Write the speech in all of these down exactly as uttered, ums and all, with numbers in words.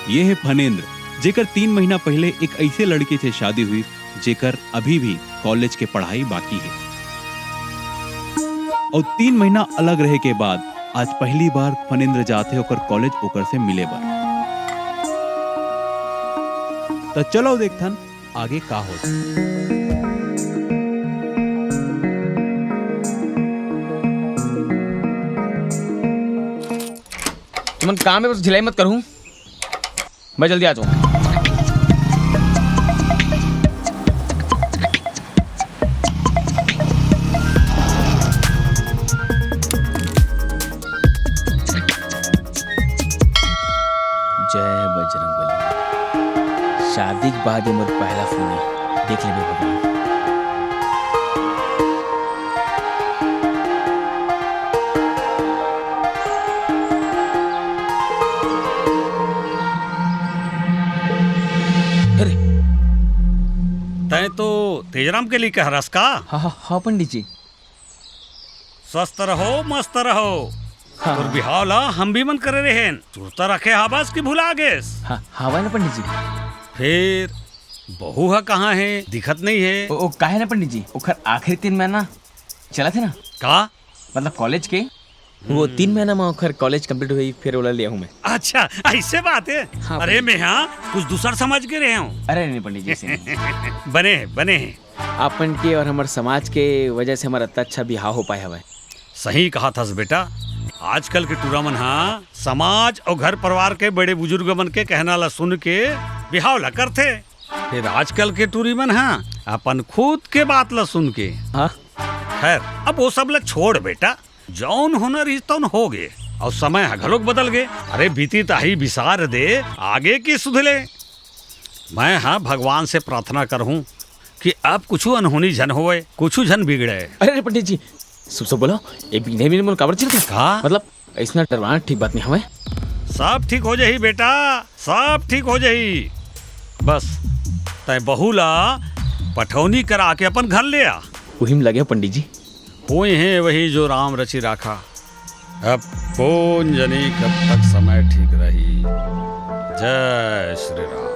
ये हे फनेंद्र, जेकर तीन महीना पहले एक ऐसे लड़के से शादी हुई, जेकर अभी भी कॉलेज के पढ़ाई बाकी हे। और तीन महीना अलग रहे के बाद आज पहली बार फनेंद्र जात हे ओकर कॉलेज ओकर से मिले बर। त चलो देखथन आगे का होत। तुमन काम में बस ढिलाई मत करहूँ, मैं जल्दी आ जाऊँ। जय बजरंग बली। शादी के बाद ये मोर पहला फोन हे, देख लेबे भगवान। अरे, तैं तो तेजराम के लिए कह रस का? हाँ, हाँ, हाँ, पंडित जी। स्वस्थ रहो, मस्त रहो। हाँ। तोर बिहाव ला हम भी मन करे रहेन। सुरता रखे हाबस कि भुला गेस? हाँ, हावय ना पंडित जी। फिर बहू ह कहाँ हे? दिखत नहीं हे। ओ, ओ, काहे ना पंडित जी, ओखर आखिरी तीन महीना चलत हे ना। का? मतलब कॉलेज के। वो तीन महीना में ओखर कॉलेज कंप्लीट हुई, फिर ओला ले आहूँ मैं। अच्छा, ऐसे बात हे। हाँ, अरे, पंडित। मैं हाँ कुछ दूसर समझ के रहे हूँ। अरे नहीं पंडित जी, ऐसे नहीं। बने हे, बने हे। अपन के और हमर समाज के वजह से हमर अतना अच्छा बिहाव हो पाए हवय। सही कहा थस बेटा, आजकल के टूरा मन हा समाज और घर परिवार के बड़े बुजुर्ग मन के कहना ला सुन के बिहाव ला करथे। फिर आजकल के टूरी मन हा अपन खुद के बात ला सुन के। हाँ। खैर, अब वो सब ला छोड़ बेटा, जौन होना रहिस तौन हो गे, और समय हा घलोक बदल गे। अरे बीती ताही बिसार दे, आगे के सुधले। मैं हा भगवान से प्रार्थना करहूँ कि अब कुछु अनहोनी झन होवय, कुछु झन बिगड़े। अरे, अरे पंडित जी, शुभ शुभ बोलो, ये बिगड़े बिगड़े मन काबर चिल्लाथे? का? मतलब, ऐसना डरवाना ठीक बात नहीं हवय। सब ठीक हो जाही बेटा, सब ठीक हो जाही। बस तैं बहू ला पठौनी करा के अपन घर ले आ। उही में लगे पंडित जी। होय हे वही जो राम रचि राखा। अब कोन जनी कब तक समय ठीक रही। जय श्री राम।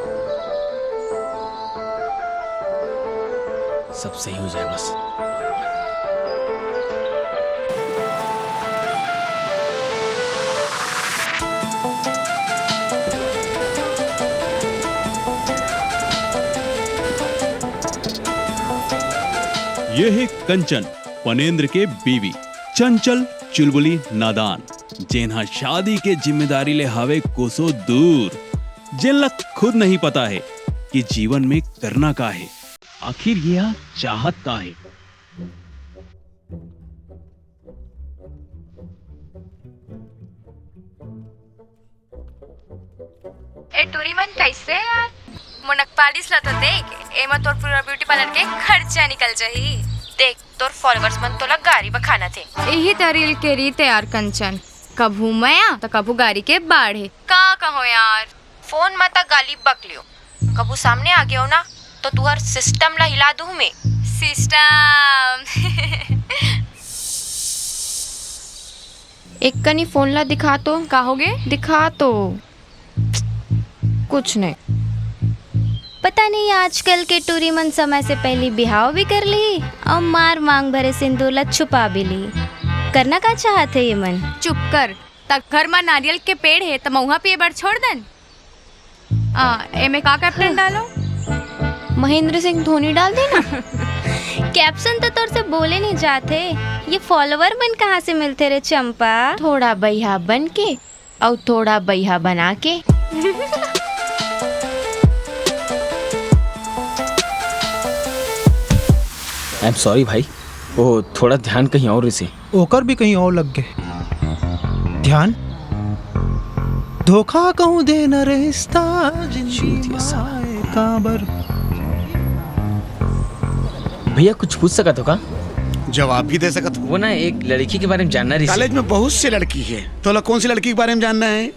सब सही हो जाए बस। ये हे कंचन, पनेंद्र के बीवी, चंचल, चुलबुली, नादान, जेन ह शादी के जिम्मेदारी ले हवे कोसों दूर, जेन ला खुद नहीं पता हे कि जीवन में करना का हे, आखिर ये ह चाहत का हे। ए टूरी मन, कैसे यार? मोर नखपालिश ला तो देख, एमा तोर पूरा ब्यूटी पार्लर के खर्चा निकल जाही। देख, तोर फॉलोअर्स मन तोला गारी बखानत हे। यही त रील के रीत हे यार कंचन, कभू मया त कभू गारी के बाढ़ हे। का कहो यार, फोन म त गाली बक लियो, कभू सामने आ गेव ना तो तुहर सिस्टम ला हिला दूँ मैं। सिस्टम। एक कनी फोन ला दिखा तो। का होगे? दिखा तो। कुछ नहीं। पता नहीं आजकल के टूरी मन समय से पहली बिहाव भी कर ली और मार मांग भरे सिंदूर ला छुपा भी ली। करना का चाहत हे ये मन? चुप कर। त घर म नारियल के पेड़ हे त महुआ पिए बर छोड़ दन। आ, एमे का कैप्शन डालो? महेंद्र सिंह धोनी डाल देना। कैप्शन तो तोर से बोले नहीं जात हे। ये फॉलोअर मन कहाँ से मिलथे रे चंपा? थोड़ा बइहा बन के अउ थोड़ा बइहा बना के। I am sorry भाई, वो थोड़ा ध्यान कहीं और से। ओकर भी कहीं और लग गए ध्यान। धोखा कहूँ देना रिश्ता जिंदगी चूतिया साला। माए काबर। भैया, कुछ पूछ सकत हो का? जवाब भी दे सकत हो। वो ना, एक लड़की के बारे में जानना रही। कॉलेज में बहुत सी लड़की है, तोला कौन सी लड़की के बारे में जानना है?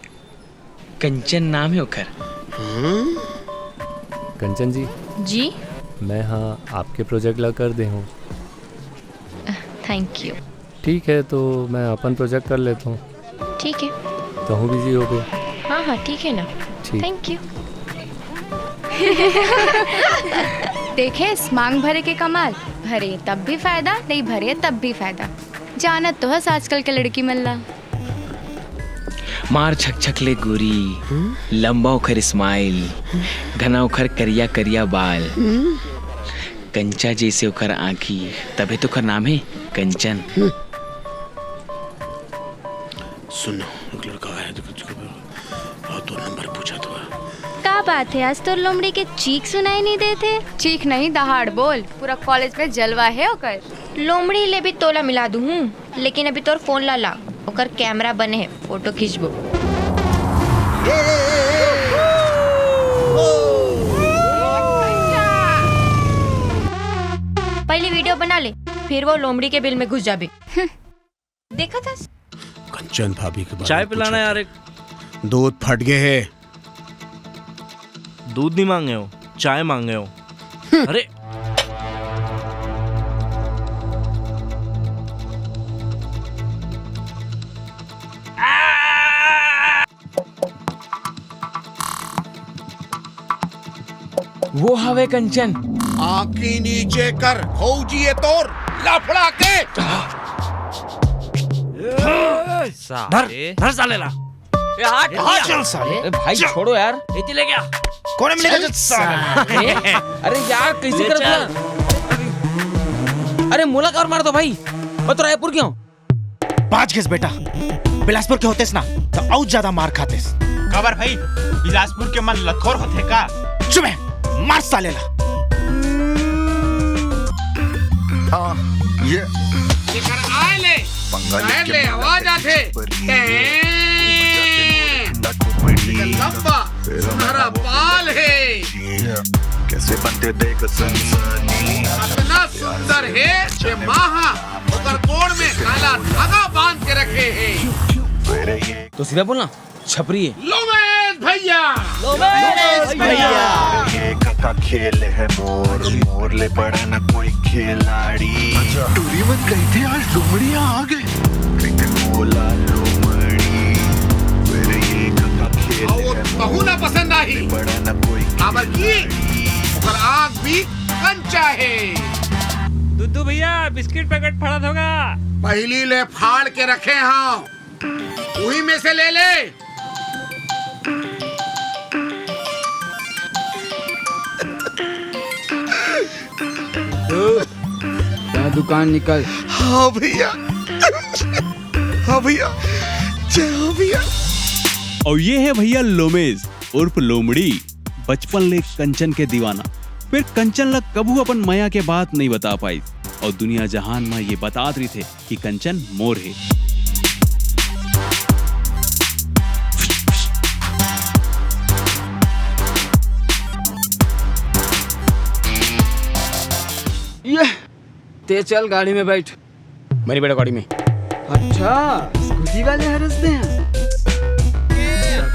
कंचन नाम है ओकर। हम्म? कंचन जी। जी? मैं हाँ आपके प्रोजेक्ट ला कर दे हूँ। Thank you. ठीक है, तो मैं अपन प्रोजेक्ट कर लेता हूँ। ठीक है। कहूँ बिजी हो गए। हाँ, हाँ, ठीक है ना। Thank you. देखे, मांग भरे के कमाल, भरे तब भी फायदा, नहीं भरे तब भी फायदा। जानत तो हस आजकल के लड़की मन ला। मार छक छक ले गोरी, लंबा ओखर स्माइल, घना ओखर करिया करिया बाल, कंचा जैसे ओखर आँखी, तभे तो ओखर नाम है कंचन। सुनो, एक लड़का है, देखो, देखो, और तो नंबर पूछा तो। का बात है, आज तोर लोमड़ी के चीख सुनाई नहीं देते? चीख नहीं, दहाड़ बोल। पूरा कॉलेज में जलवा है ओकर। लोमड़ी ले भी तोला मिला दूँ, लेकिन अभी तोर फोन ला ला, ओकर कैमरा बने है, फोटो खींचबो। पहली वीडियो बना ले, फिर वो लोमड़ी के बिल में घुस जाबे। देखा था। कंचन भाभी के बारे चाय में पिलाना पूछा यार था। एक। दूध फट गए है। दूध नहीं मांगे हो, चाय मांगे हो। अरे, वो हवे कंचन। आंखी नीचे कर, भौजी ये तोर लफड़ा के। धर, धर साले ला। ए, हट, हट, चल साले। ए भाई, चल। छोड़ो यार। इतनी ले गया। कोने में लेके चल साले। अरे यार, कैसे ये करत चल। ना? अरे मोला काबर मार दो भाई, मैं तो रायपुर क्यों? बाज गेस बेटा, बिलासपुर के होतेस ना तो अउ ज्यादा मार खातेस। काबर भाई, बिलासपुर के मन लतखोर होथे का? चुप है, मार साले ला। हाँ, ये जेकर आए ले, पंगा शहर लेके ले आवाज आथे। पर ये टें। लंबा सुनहरा बाल हे। कैसे बनते देख सनसनी। अतना सुंदर हे के माँ हा ओकर गोड़ में काला धागा बांध के रखे हे। तो सीधा बोलना, छपरी है। लोमेश भैया। लोमेश भैया। ये का खेल है मोर, मोर ले बड़ा ना कोई खिलाड़ी। टूरी मन कही थी आज लोमड़िया आ गए। बोला लोमड़ी, फिर ये का खेल अउ वो है मोर, कहूँ ना पसंद आही। बड़ा ना कोई काबर की खिलाड़ी। ओकर आँख भी कंचा हे। दुद्दू भैया, बिस्किट पैकेट फाड़त होगा। पहली ले फाड़ के रखे हंव, उही में से ले ले। जा दुकान निकल। हाँ भैया, हाँ भैया, जय हो भैया। अउ ये हे भैया लोमेश उर्फ लोमड़ी, बचपन ले कंचन के दीवाना। फेर कंचन ला कभू अपन मया के बात नइ बता पाइस अउ दुनिया जहान म ये बतात रहिथे कि कंचन मोर हे। ये, ते चल गाड़ी में बैठ। मैं नइ बैठंव गाड़ी में। अच्छा, स्कूटी वाले हरस दे हैं।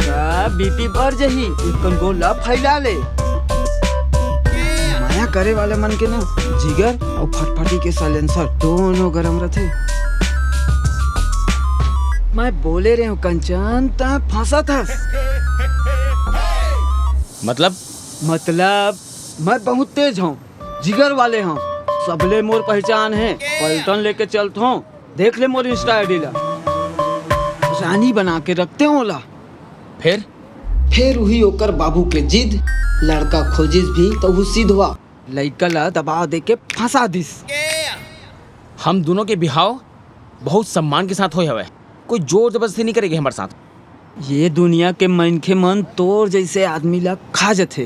काका, बीपी बढ़ जही, इकन गोला फैला ले। मया करे वाला मन के ना, जिगर अउ फटफटी के साइलेंसर दोनों गरम रथे। मैं बोले रहे हंव कंचन, तैं फंसत हस। मतलब? मतलब, मैं बहुत तेज हंव। जिगर वाले हंव, सबले मोर पहचान हे। पलटन लेके चलत हंव, देख ले मोर Insta ID ला। रानी बना के रखते हंव ओला। फेर? फेर उही ओकर बाबू के जिद, लड़का खोजिस भी त उहू सिधवा। लइका ला दबाव दे के फंसा दिस। हम दुनों के बिहाव बहुत सम्मान के साथ होय हवय, कोई जोर जबरदस्ती नइ करे गे हमर साथ। ये दुनिया के मनखे मन तोर जइसे आदमी ला खा जथे।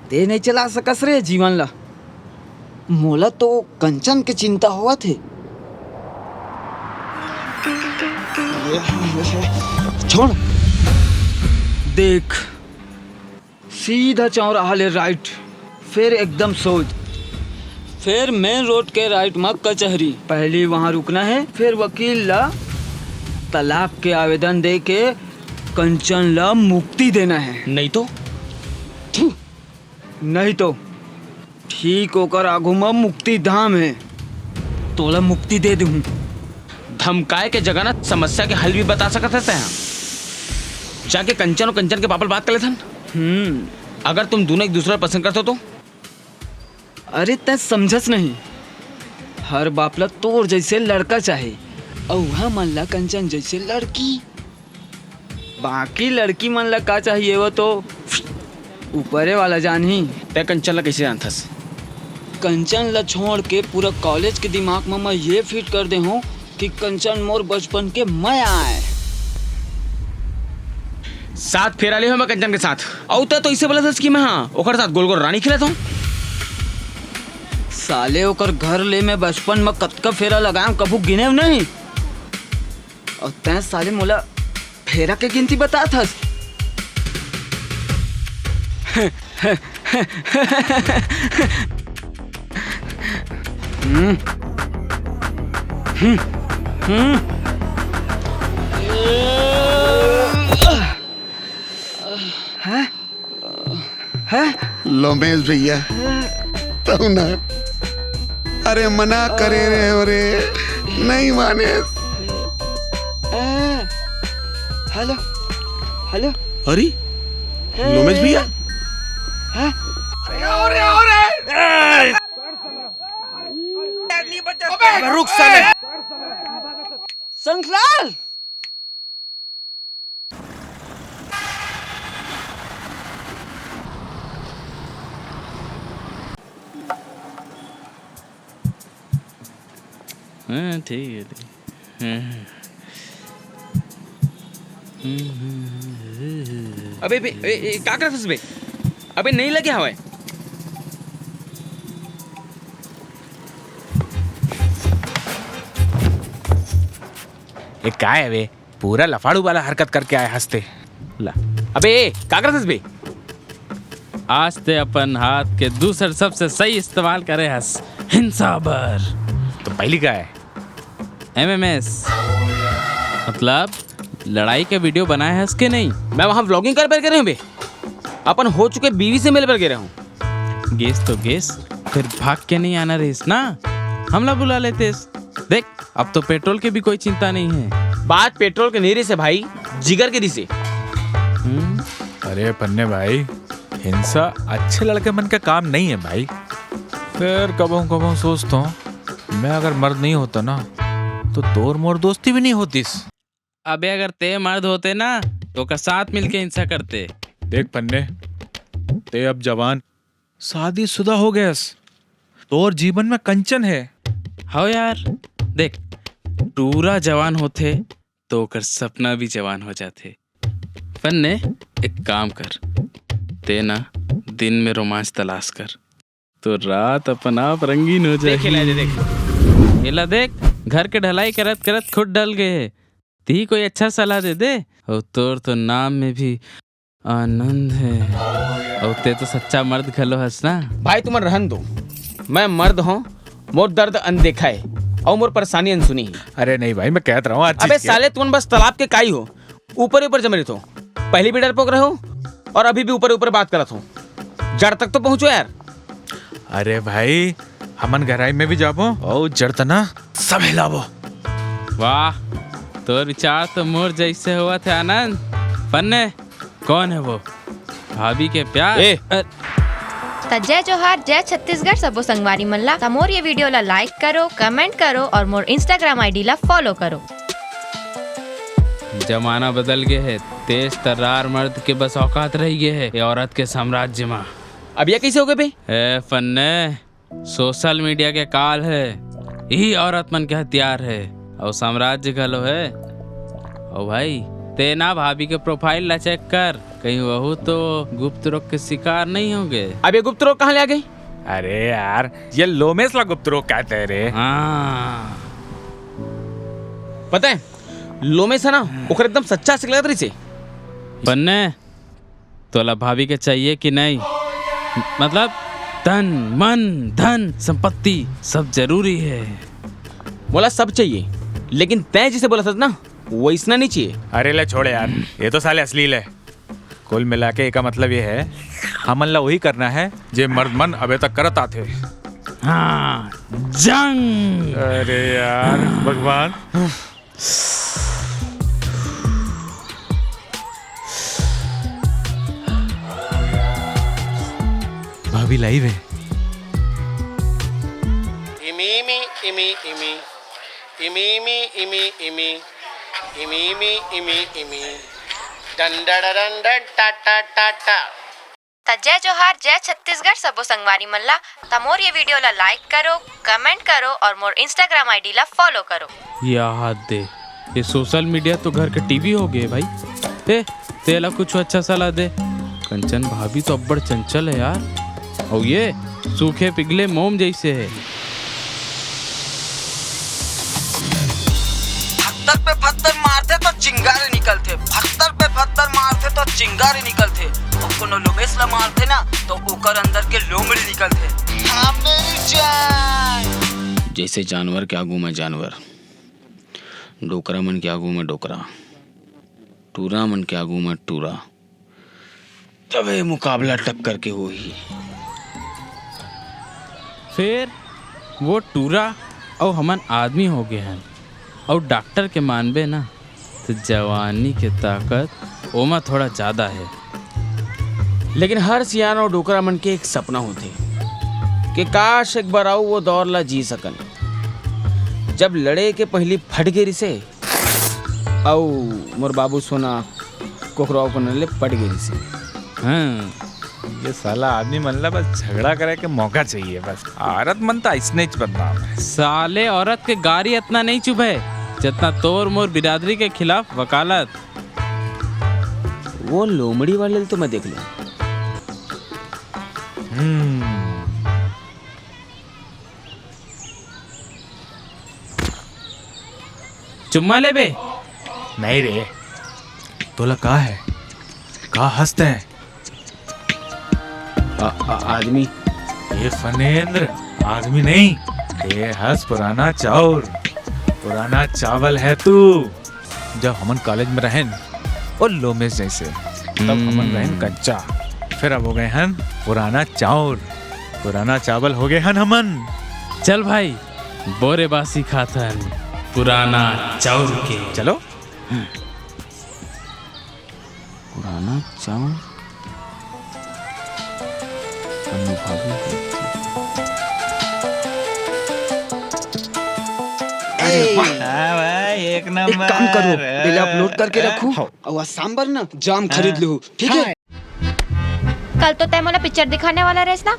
ते नइ चला सकस रे जीवन ला। मोला तो कंचन के चिंता होवत हे। छोड़। देख, सीधा चौराहा ले right, फेर एकदम सोज, फेर main road के right म कचहरी। पहली वहां रुकना हे, फेर वकील ला तलाक के आवेदन दे के कंचन ला मुक्ति देना हे। नहीं तो? थू, नहीं तो ठीक ओकर आगू म मुक्ति धाम हे, तोला मुक्ति दे देहूं। धमकाए के जगह ना समस्या के हल भी बता सकत हस तैं। जाके कंचन अउ कंचन के पापा ले बात कर लेथन। हम्म। अगर तुम दूनों एक दूसरा ला पसंद करथो तो? अरे, तैं समझस नहीं, हर बाप ला तोर जइसे लड़का चाही, अउ हमन ला कंचन जइसे लड़की। बाकी लड़की मन ला का चाहिए, वो तो ऊपरे वाला जानही। तैं कंचन ला कइसे जानथस? कंचन ला छोड़ के पूरा कॉलेज के दिमाग म मैं ये फिट कर दे हूँ कि कंचन मोर बचपन के मया आय। सात फेरा ले हँव मैं कंचन के साथ। अउ तैं तो इसे बोलथस कि मैं, हाँ, ओकर साथ गोल गोल रानी खेलत हँव। साले, ओकर घर ले मैं बचपन म कतका फेरा लगाएँव, कभू गिनेंव नहीं। अउ तैं साले मोला फेरा के गिनती बतात हस। हम्म। हम्म। हम्म। हैं? हैं? लोमेश भैया, तू ना, अरे मना करे रहे हो रे, नहीं माने। Hello, hello. अरे, लोमेश भैया। हैं? अरे, अरे, अरे। रुक साले। शंखलाल। हाँ, ठीक है, ठीक है। हाँ। अबे, बे, ए, ए, का करत हस बे? अबे, नहीं लगे हवय। ए, काय हे बे? पूरा लफाड़ू वाला हरकत करके आए हस ते। ला। अबे, ए, का करत हस बे? आज ते अपन हाथ के दूसर सबसे सही इस्तेमाल करे हस, हिंसा बर। तो पहली का है? एमएमएस। मतलब, लड़ाई के वीडियो बनाए हस के नहीं? मैं वहाँ व्लॉगिंग करे बर गे रहे हँव बे, अपन हो चुके बीवी से मिले बर गे रहे हँव। गेस तो गेस, फिर भाग के नहीं आना रहिस ना, हमला बुला लेतेस। देख, अब तो पेट्रोल के भी कोई चिंता नहीं है। बात पेट्रोल के नहीं रहिस हे भाई, जिगर के रहिस हे। हम्म। अरे फन्ने भाई, हिंसा अच्छे लड़के मन के काम नहीं है भाई। फिर कभों कभों सोचता हूँ, मैं अगर मर्द नहीं होता ना, तो तोर मोर दोस्ती भी नहीं होतीस। अबे अगर ते मर्द होते ना, तो ओकर साथ मिलके हिंसा करते। देख फन्ने, ते अब जवान शादीशुदा हो गयस, तोर जीवन में कंचन है। हव यार, देख, टूरा जवान होथे तो ओकर सपना भी जवान हो जाथे। फन्ने, एक काम कर, ते ना दिन में रोमांस तलाश कर, तो रात अपन आप रंगीन हो जाही। देख, एला दे, देख। एला देख, घर के ढलाई करत करत खुद ढल गए हे। तिही कोई अच्छा सलाह दे दे। अउ तोर तो नाम में भी आनंद है। अउ ते तो सच्चा मर्द घलो हस ना। भाई, तुमन रहन दो। मैं मर्द हूँ, मोर दर्द अनदेखा है, अउ मोर परेशानी अनसुनी है। अरे नहीं भाई, मैं कहत रहा हूँ, आज अबे चीज के साले, तुमन बस तालाब के काई हो, ऊपर ही ऊपर जमे रहिथो। पहली भी डरपोक रहे हो और अभी भी ऊपर ऊपर बात करत हो। जड़ तक तो पहुँचो यार। अरे भाई, हमन गहराई में भी जाबो अउ जड़ तना सब हिलाबो। वाह, तोर विचार तो मोर जैसे होवत है आनंद। फन्ने, कौन है वो? भाभी के प्यार? ए! अ- त जय जोहार, जय छत्तीसगढ़ सबो संगवारी मन ला। त मोर ये वीडियो ला like करो, comment करो और मोर Instagram ID ला follow करो। जमाना बदल गे हे, तेज तर्रार मर्द के बस औकात रह गे हे ये औरत के साम्राज्य मा। अब ये कैसे हो गए बे? ए फन्ने, सोशल मीडिया के काल हे, इही औरत मन के हथियार हे, अउ साम्राज्य घलो हे। अउ भाई, ते ना भाभी के प्रोफाइल ला चेक कर, कहीं वहू तो गुप्त रोग के शिकार नहीं हो गए। अब ये गुप्त रोग कहाँ ले आ गए? अरे यार, ये लोमेश ला गुप्त रोग कहते हैं रे। हाँ। पता है, लोमेश है ना, ओकर एकदम सच्चा आशिक लगत रहिसे। फन्ने, तोला भाभी के चाहिए कि नहीं? मतलब, तन, मन, धन, संपत्ति, सब जरूरी है। मोला सब चाहिए, लेकिन तैं जैसे बोला था ना, वैसना नहीं चाहिए। अरे ले छोड़ यार, ये तो साले अश्लील है। कुल मिला के एका मतलब ये है, हमन ला वही करना है, जे मर्द मन अबे तक करत आथे। हाँ, जंग। अरे यार, भगवान। अभी लाइव है। Emmy Emmy Emmy Emmy Emmy Emmy Emmy Emmy Emmy Emmy Emmy Emmy done done done done टा टा टा टा। त जय जोहार, जय छत्तीसगढ़ सबो संगवारी मन ला। त मोर ये वीडियो ला लाइक करो, कमेंट करो और मोर इंस्टाग्राम आईडी ला फॉलो करो। ये हाथ दे, ये सोशल मीडिया तो घर के टीवी हो गए भाई। ए, तेला कुछ अच्छा सलाह दे। कंचन भाभी तो अब्बड़ चंचल है यार। और ये सूखे पिघले मोम जैसे है। पत्थर पे पत्थर मारथे तो चिंगारी निकलथे, पत्थर पे पत्थर मारथे तो चिंगारी निकलथे, अउ कोनो लोमेस ला मारथे ना तो ओकर अंदर के लोमड़ी निकलथे। हाँ मेरी जान। जैसे जानवर के आगू में जानवर, डोकरा मन के आगू में डोकरा, टूरा मन के आगू में टूरा, तभे मुकाबला टक्कर के होही। फेर वो टूरा अउ हमन आदमी हो गे हन, अउ डॉक्टर के मानबे ना, त जवानी के ताकत ओमा थोड़ा जादा हे। लेकिन हर सियान अउ डोकरा मन के एक सपना होथे कि काश एक बार अउ वो दौर ला जी सकन, जब लड़े के पहिली फट गे रिसे अउ मोर बाबू सोना कोकरो कोनो ले पट गे रिसे। हाँ। ये साला आदमी मन ला बस झगड़ा करे के मौका चाहिए बस। औरत मन तो अइसने च बदनाम है। साले औरत के गारी अतना नहीं चुभे जतना तोर मोर बिरादरी के खिलाफ वकालत। वो लोमड़ी वाले ल तो मैं देख लूं। हम्म। चुम्मा लेबे? नहीं रे। तोला का है? का हंसते हैं? आ, आ, आदमी। ये फनेंद्र आदमी नहीं, ये हस पुराना चाउर, पुराना चावल है तू। जब हमन कॉलेज में रहेन, वो लोमेश जैसे, तब हमन हम्म। रहेन कच्चा, फिर अब हो गए हन पुराना चाउर, पुराना चावल हो गए हन हमन। चल भाई, बोरे बासी खाथन पुराना चाउर के। चलो। पुराना चाउर। अनुभवी व्यक्ति। अरे वाह। हाँ भाई, एक एक नंबर। काम करो, पहले अपलोड करके हाँ। रखो। हाँ। अउ आज सांबर ना जाम खरीद हाँ। लो, ठीक है? हाँ। कल तो तै मोला पिक्चर दिखाने वाला रहिस ना,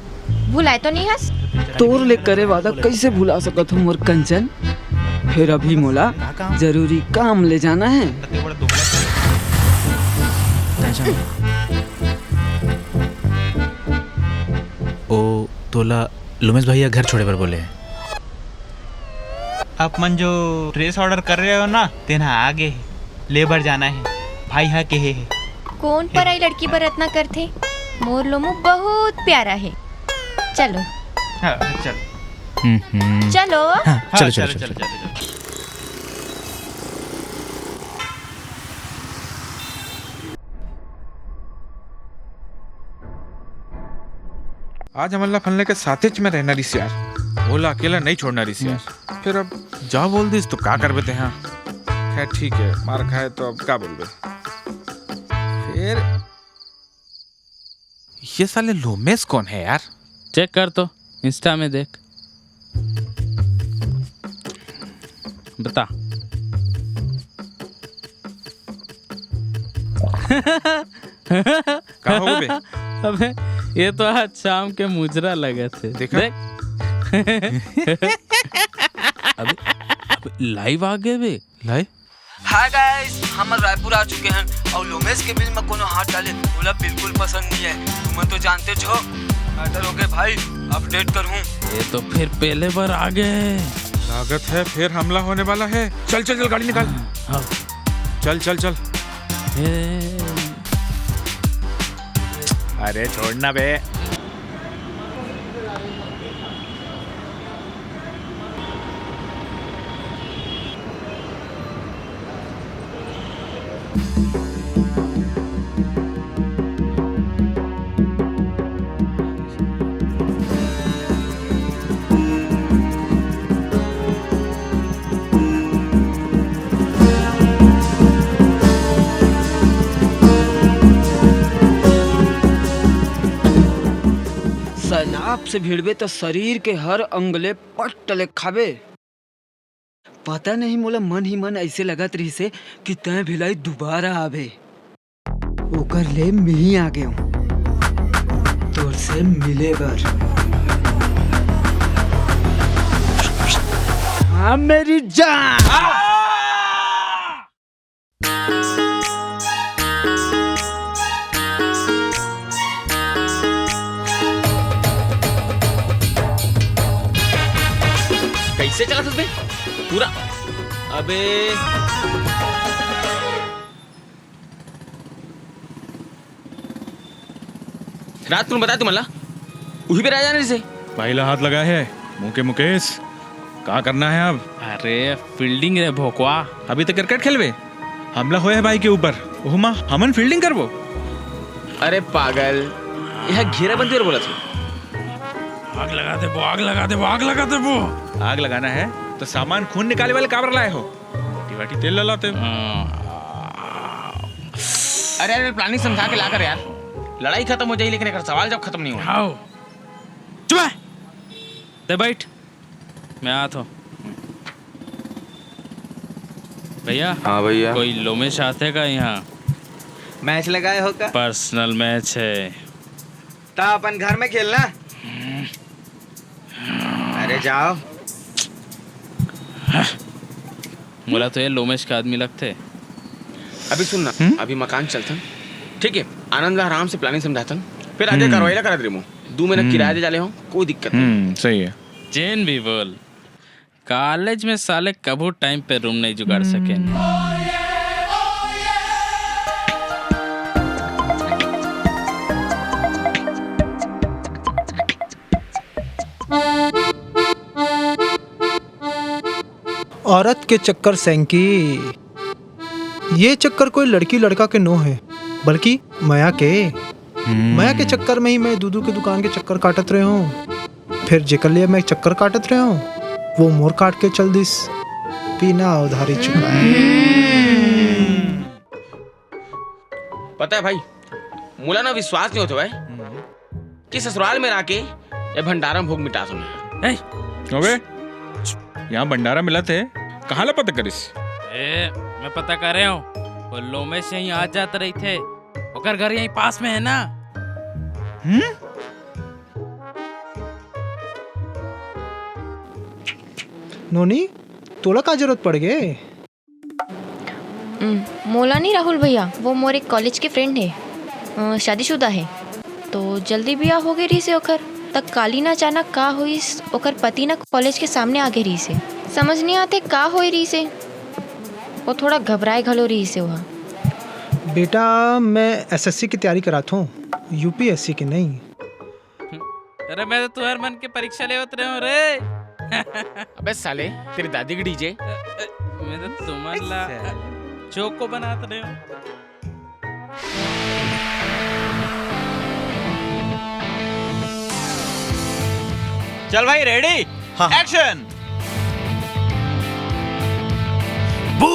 भुलाए तो नहीं हस? तोर ले करे वादा कैसे भुला सकत हूँ मोर कंचन? फिर अभी मोला जरूरी काम ले जाना है। ओ तोला लोमेश भैया घर छोड़े बर बोले हैं। आप मन जो ड्रेस ऑर्डर कर रहे हो ना, तेन ह आ गे हे, ले बर जाना हे, भाई ह केहे हे। कौन पराई लड़की बर अतना करथे? मोर लोमू बहुत प्यारा हे। चलो। हाँ, चल। हम्म। चलो। हाँ, हाँ, चलो, चलो, चलो, चलो, चलो। चलो, चलो, चलो। आज हमन ला फलने के साथेच में रहना रिस यार, ओला अकेला नहीं छोड़ना रिस यार। हम्म। फिर अब जा बोल दिस तो का करबे तेहा? खैर ठीक है, मार खाए तो अब का बोलबे। फिर ये साले लोमेश कौन है यार? चेक कर तो, इंस्टा में देख। बता। का हो बे? अबे, ये तो आज शाम के मुजरा लगत हे। देखा? देख। अबे, अबे, लाइव आ गए बे। लाइव? हाय गाइस, हमन रायपुर आ चुके हन अउ लोमेश के बिल में कोनो हाथ डाले, ओला बिल्कुल पसंद नहीं है। तुमन तो जानते हो, मैटर हो गए भाई, अपडेट कर हूँ। ये तो फिर पहले बार आ गए। लागत है फिर हमला होने वाला है। चल, चल, चल, गाड़ी निकाल। हाँ, हाँ। चल, चल, चल। ए। अरे छोड़ना बे। आपसे भिड़बे त शरीर के हर अंग ले पट्ट ले खाबे। पता नहीं, मोला मन ही मन ऐसे लगत रहिसे कि तैं भिलाई दोबारा आबे। ओकर ले मिही आ गेव तोर से मिले बर। हाँ मेरी जान। कैसे चला था बे? पूरा। अबे। रात तुम बताया तुमला। उही पे रह जाने से। भाई ला हाथ लगा है। मुंह के मुकेश, का करना है अब? अरे फील्डिंग रे भोकवा। अभी तक क्रिकेट खेलबे? हमला होए है भाई के ऊपर। ओहमा हमन फील्डिंग करबो। अरे पागल, यह घेराबंदी बर बोला था। आग लगा देबो, आग लगा देबो, आग लगा देबो। आग लगाना है तो सामान खून निकाले वाले काबर लाए हो? बाटी बाटी तेल ला लाते। अरे अरे, प्लानिंग समझा के ला कर यार। लड़ाई खत्म हो जाए लेकिन एक सवाल जब खत्म नहीं हो। हाओ। चुप है। दे बैठ, मैं आत हूँ। भैया। हाँ भैया। कोई लोमेश आते का यहाँ? मैच लगाए हो का? पर्सनल मैच है। ता अपन घर में खेलना। अरे जाओ। मोला तो ये लोमेश का आदमी लगते। अभी सुन ना, हम्म? अभी मकान चलथन, ठीक है? आनंद ला आराम से प्लानिंग समझाथन, फिर आगे हम्म। कार्रवाई ला करा दे रिमो। दू महीना हम्म। किराया दे जाले हो, कोई दिक्कत नहीं। हम्म, सही है। जेन भी बोल, कॉलेज में साले कभू टाइम पे रूम नहीं जुगाड़ सके। औरत के चक्कर सैंकी, ये चक्कर कोई लड़की लड़का के नो है, बल्कि मया के। हम्म। मया के चक्कर में ही मैं दूधू के दुकान के चक्कर काटत रहे हूँ। फिर जेकर लिए मैं चक्कर काटत रहे हूँ, वो मोर काट के चल दिस। पीना उधारी चुकाए। पता है भाई, मोला ना विश्वास नहीं होता भाई कि ससुराल में रह के ये भंडारा में भूख मिटा सुना। ए, अबे, यहाँ भंडारा मिला थे, कहाँ ला पता करिस? ए, मैं पता कर रहे हूँ। वो लोमेश यहीं आ जात रही थे, ओकर घर यहीं पास में है ना। हम्म? नोनी, तोला का जरूरत पड़ गए? हम्म, मोला नहीं राहुल भैया, वो मोर एक कॉलेज के फ्रेंड है, अ, शादीशुदा है, तो जल्दी ब्याह हो गए रही से ओकर। तक काली ना अचानक का होइस, ओकर पति ना कॉलेज के सामने आगे रही से। समझ नहीं आते का होए रही से। वो थोड़ा घबराए घलो रही से वहाँ। बेटा, मैं एसएससी की तैयारी करात हूँ, यूपीएससी की नहीं। अरे, मैं तो तुम्हारे मन की परीक्षा लेवत रहे हूँ रे। अबे साले, तेरी दादी की डीजे। अ, अ, मैं तो तुम्हारे ला चोको बनात रहे हूँ। चल भाई, रेडी? हाँ, हाँ। एक्शन। बू।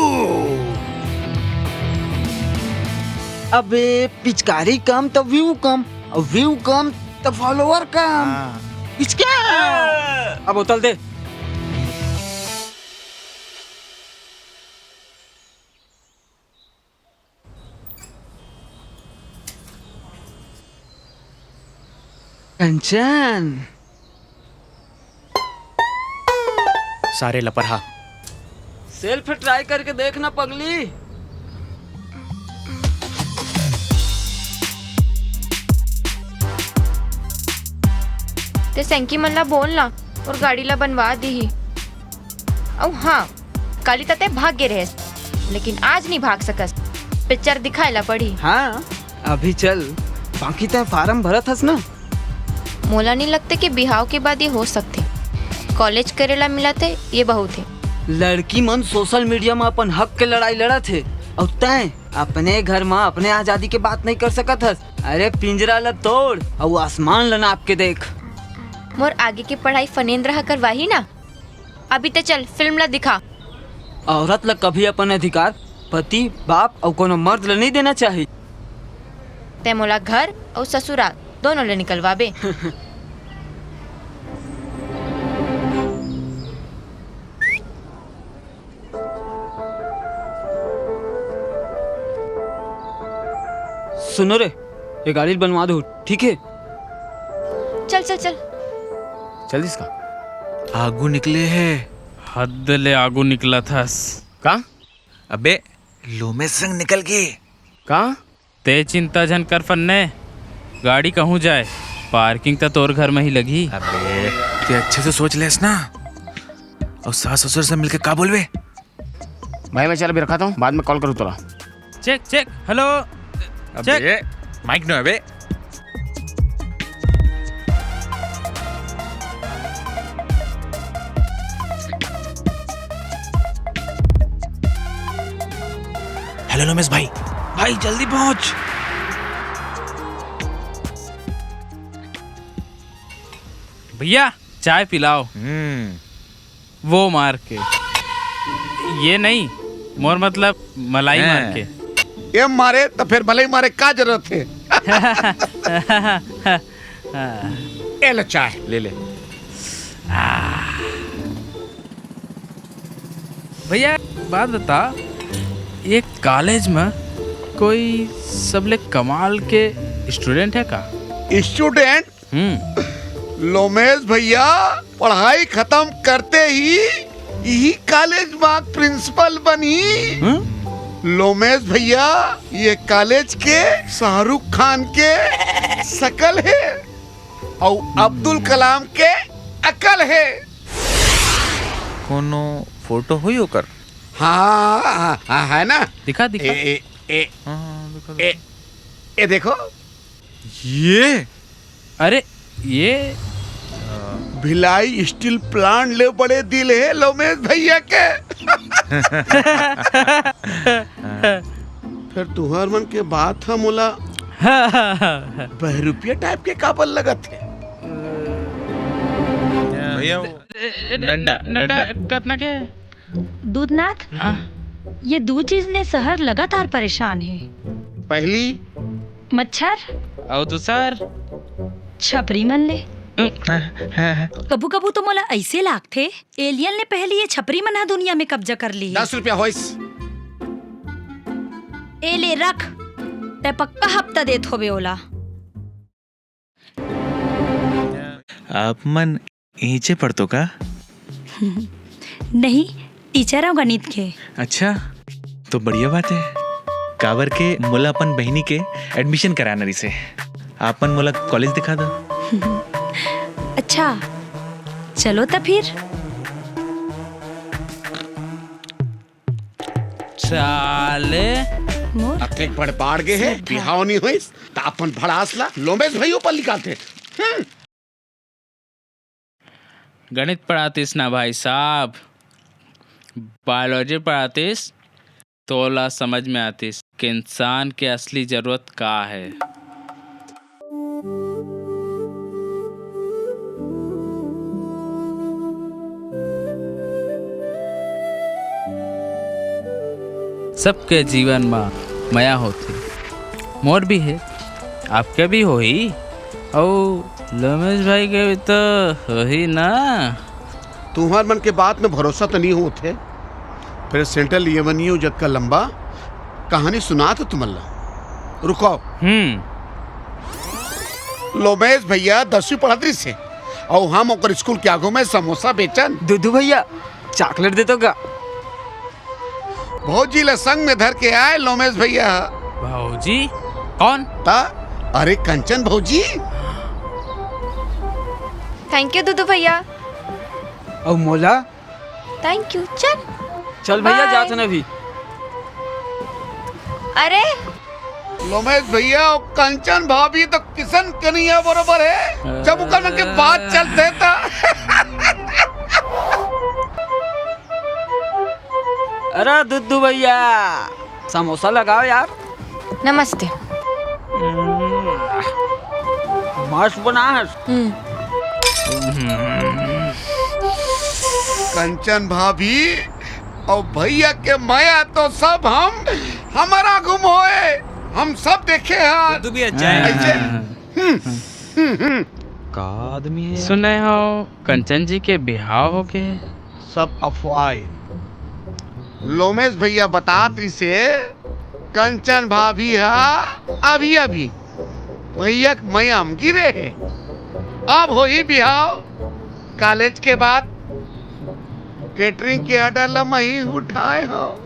अबे पिचकारी कम त व्यू कम, और व्यू कम त फॉलोअर कम। हाँ। पिचका। अब बोतल दे। कंचन। सारे लपरहा। सेल्फ ट्राई करके देखना पगली। ते सैंकी मन ला बोल ना, और गाड़ी ला बनवा दीही। अउ हाँ, काली तते भाग गे रहेस, लेकिन आज नहीं भाग सकस। पिक्चर दिखाए ला पड़ी। हाँ, अभी चल, बाकी तय फार्म भरत हस ना? मोला नहीं लगते कि बिहाव के बाद ये हो सकते। कॉलेज करेला मिलत हे, ये बहुत हे। लड़की मन सोशल मीडिया म अपन हक के लड़ाई लड़त हे, अउ तय अपने घर म अपने आजादी के बात नहीं कर सकत हस। अरे पिंजरा ल तोड़ अउ आसमान ल नाप के देख। मोर आगे के पढ़ाई फनेंद्र ह करवाही ना। अभी ते चल, फिल्म ला दिखा। औरत ला कभी अपन अधिकार पति, बाप अउ कोनो मर्द ला नहीं देना चाही। ते मोला घर अउ ससुराल दोनों ले निकलवाबे। सुनो रे, ये गाड़ी बनवा दो, ठीक है? चल चल चल। चल इसका। आगू निकले है। हद ले आगू निकला थस। का? अबे, लोमे संग निकल गए। का? ते चिंता झन कर फन्ने, गाड़ी कहूँ जाए, पार्किंग त तोर घर में ही लगी। अबे, ते अच्छे से सोच लेस ना, और सास ससुर से मिलके का बोलवे? भाई, मैं चल अभी रखा था, बाद में कॉल करूँ तोला। Check check, hello. अबे, चेक। माइक नो अबे। हेलो नमेश भाई। भाई, जल्दी पहुंच। भैया, चाय पिलाओ। हम्म। वो मार के। ये नहीं, मोर मतलब मलाई मार के। ये मारे तो फिर भले ही मारे, का जरूरत है? ए ले चाय। ले ले। भैया, बात बता, ये कॉलेज में कोई सबले कमाल के स्टूडेंट है का? स्टूडेंट? हम्म। लोमेश भैया, पढ़ाई खत्म करते ही यही कॉलेज में प्रिंसिपल बनी। हम्म? लोमेश भैया, ये कॉलेज के शाहरुख खान के शकल है और अब्दुल कलाम के अकल है। कोनो फोटो हुई ओकर? हाँ, हाँ, हाँ, है ना। दिखा, दिखा। ए, ए, ए, हाँ, हाँ, दिखा, ए, दिखा। ए, देखो। ये? अरे, ये भिलाई स्टील प्लांट ले बड़े दिल है लोमेश भैया के। फिर तुहर मन के बात ह मोला बहरूपिया टाइप के काबर लगत है? भैया, वो ए, ए, डंडा, डंडा, डंडा। कतना के? दूधनाथ, हाँ? ये दू चीज ले शहर लगातार परेशान हे। पहली? मच्छर। अउ दूसर? छपरी मन ले। कभू कभू तो मोला अइसे लागथे, एलियन ले पहली ये छपरी मन ह दुनिया में कब्जा कर ली। दस रुपया होइस। ए ले रख, तै पक्का हफ्ता देत होबे ओला। आप मन इहिंचे पढ़तो का? नहीं, टीचर हूँ गणित के। अच्छा, तो बढ़िया बात है। काबर के मोला अपन बहिनी के एडमिशन कराना रहिसे। आप मन मोला कॉलेज दिखा दो। अच्छा, चलो त फिर। साले। मोर अतेक बड़ बाढ़ गे हे, श्रद्धा। बिहाव नहीं होइस, त अपन भड़ास ला लोमेश भैया ऊपर निकालथे। हम्म। गणित पढ़ातिस ना भाई साहब, बायोलॉजी पढ़ातिस, तोला समझ में आतिस कि इंसान के असली जरूरत का है। सबके जीवन म मया होथे, मोर भी हे, आपके भी होही, अउ लोमेश भाई के भी तो होही ना। तुहर मन के बात में भरोसा तो नहीं होत हे, फिर सेंट्रल एवेन्यू जतका लंबा कहानी सुनात हो तुमन ला। रुको। हम्म। लोमेश भैया दसवीं पढ़त रहिस हे, अउ हम ओकर स्कूल के आगू में समोसा बेचन। दुदू भैया, चॉकलेट दे तो का? भौजी ला संग में धर के आए लोमेश भैया। भौजी? कौन? ता, अरे कंचन भौजी। थैंक यू दुदू भैया। अउ मोला? Thank you. चल। चल भैया, बाय। जात हन अभी। अरे। लोमेश भैया, वो कंचन भाभी तो किशन कन्हैया बरोबर है। जब ओकर मन के बात चलथे त। अरे दुद्दू भैया, समोसा लगाओ यार। नमस्ते। मस्त बना है। हम्म। कंचन भाभी अउ भैया के मया तो सब हम, हमर आगू म होए, हम सब देखे हैं। तू भी अच्छा है। ऐसे, हम्म, हम्म, हम्म। का आदमी है यार? सुने हो कंचन जी के बिहाव हो गए? सब अफवाह है। लोमेश भैया बतात रहिसे कंचन भाभी हा अभी अभी भैया के मया म गिरे हे। अब होही बिहाव। कॉलेज के बाद केटरिंग के ऑर्डर ला मैं ही उठाए हव।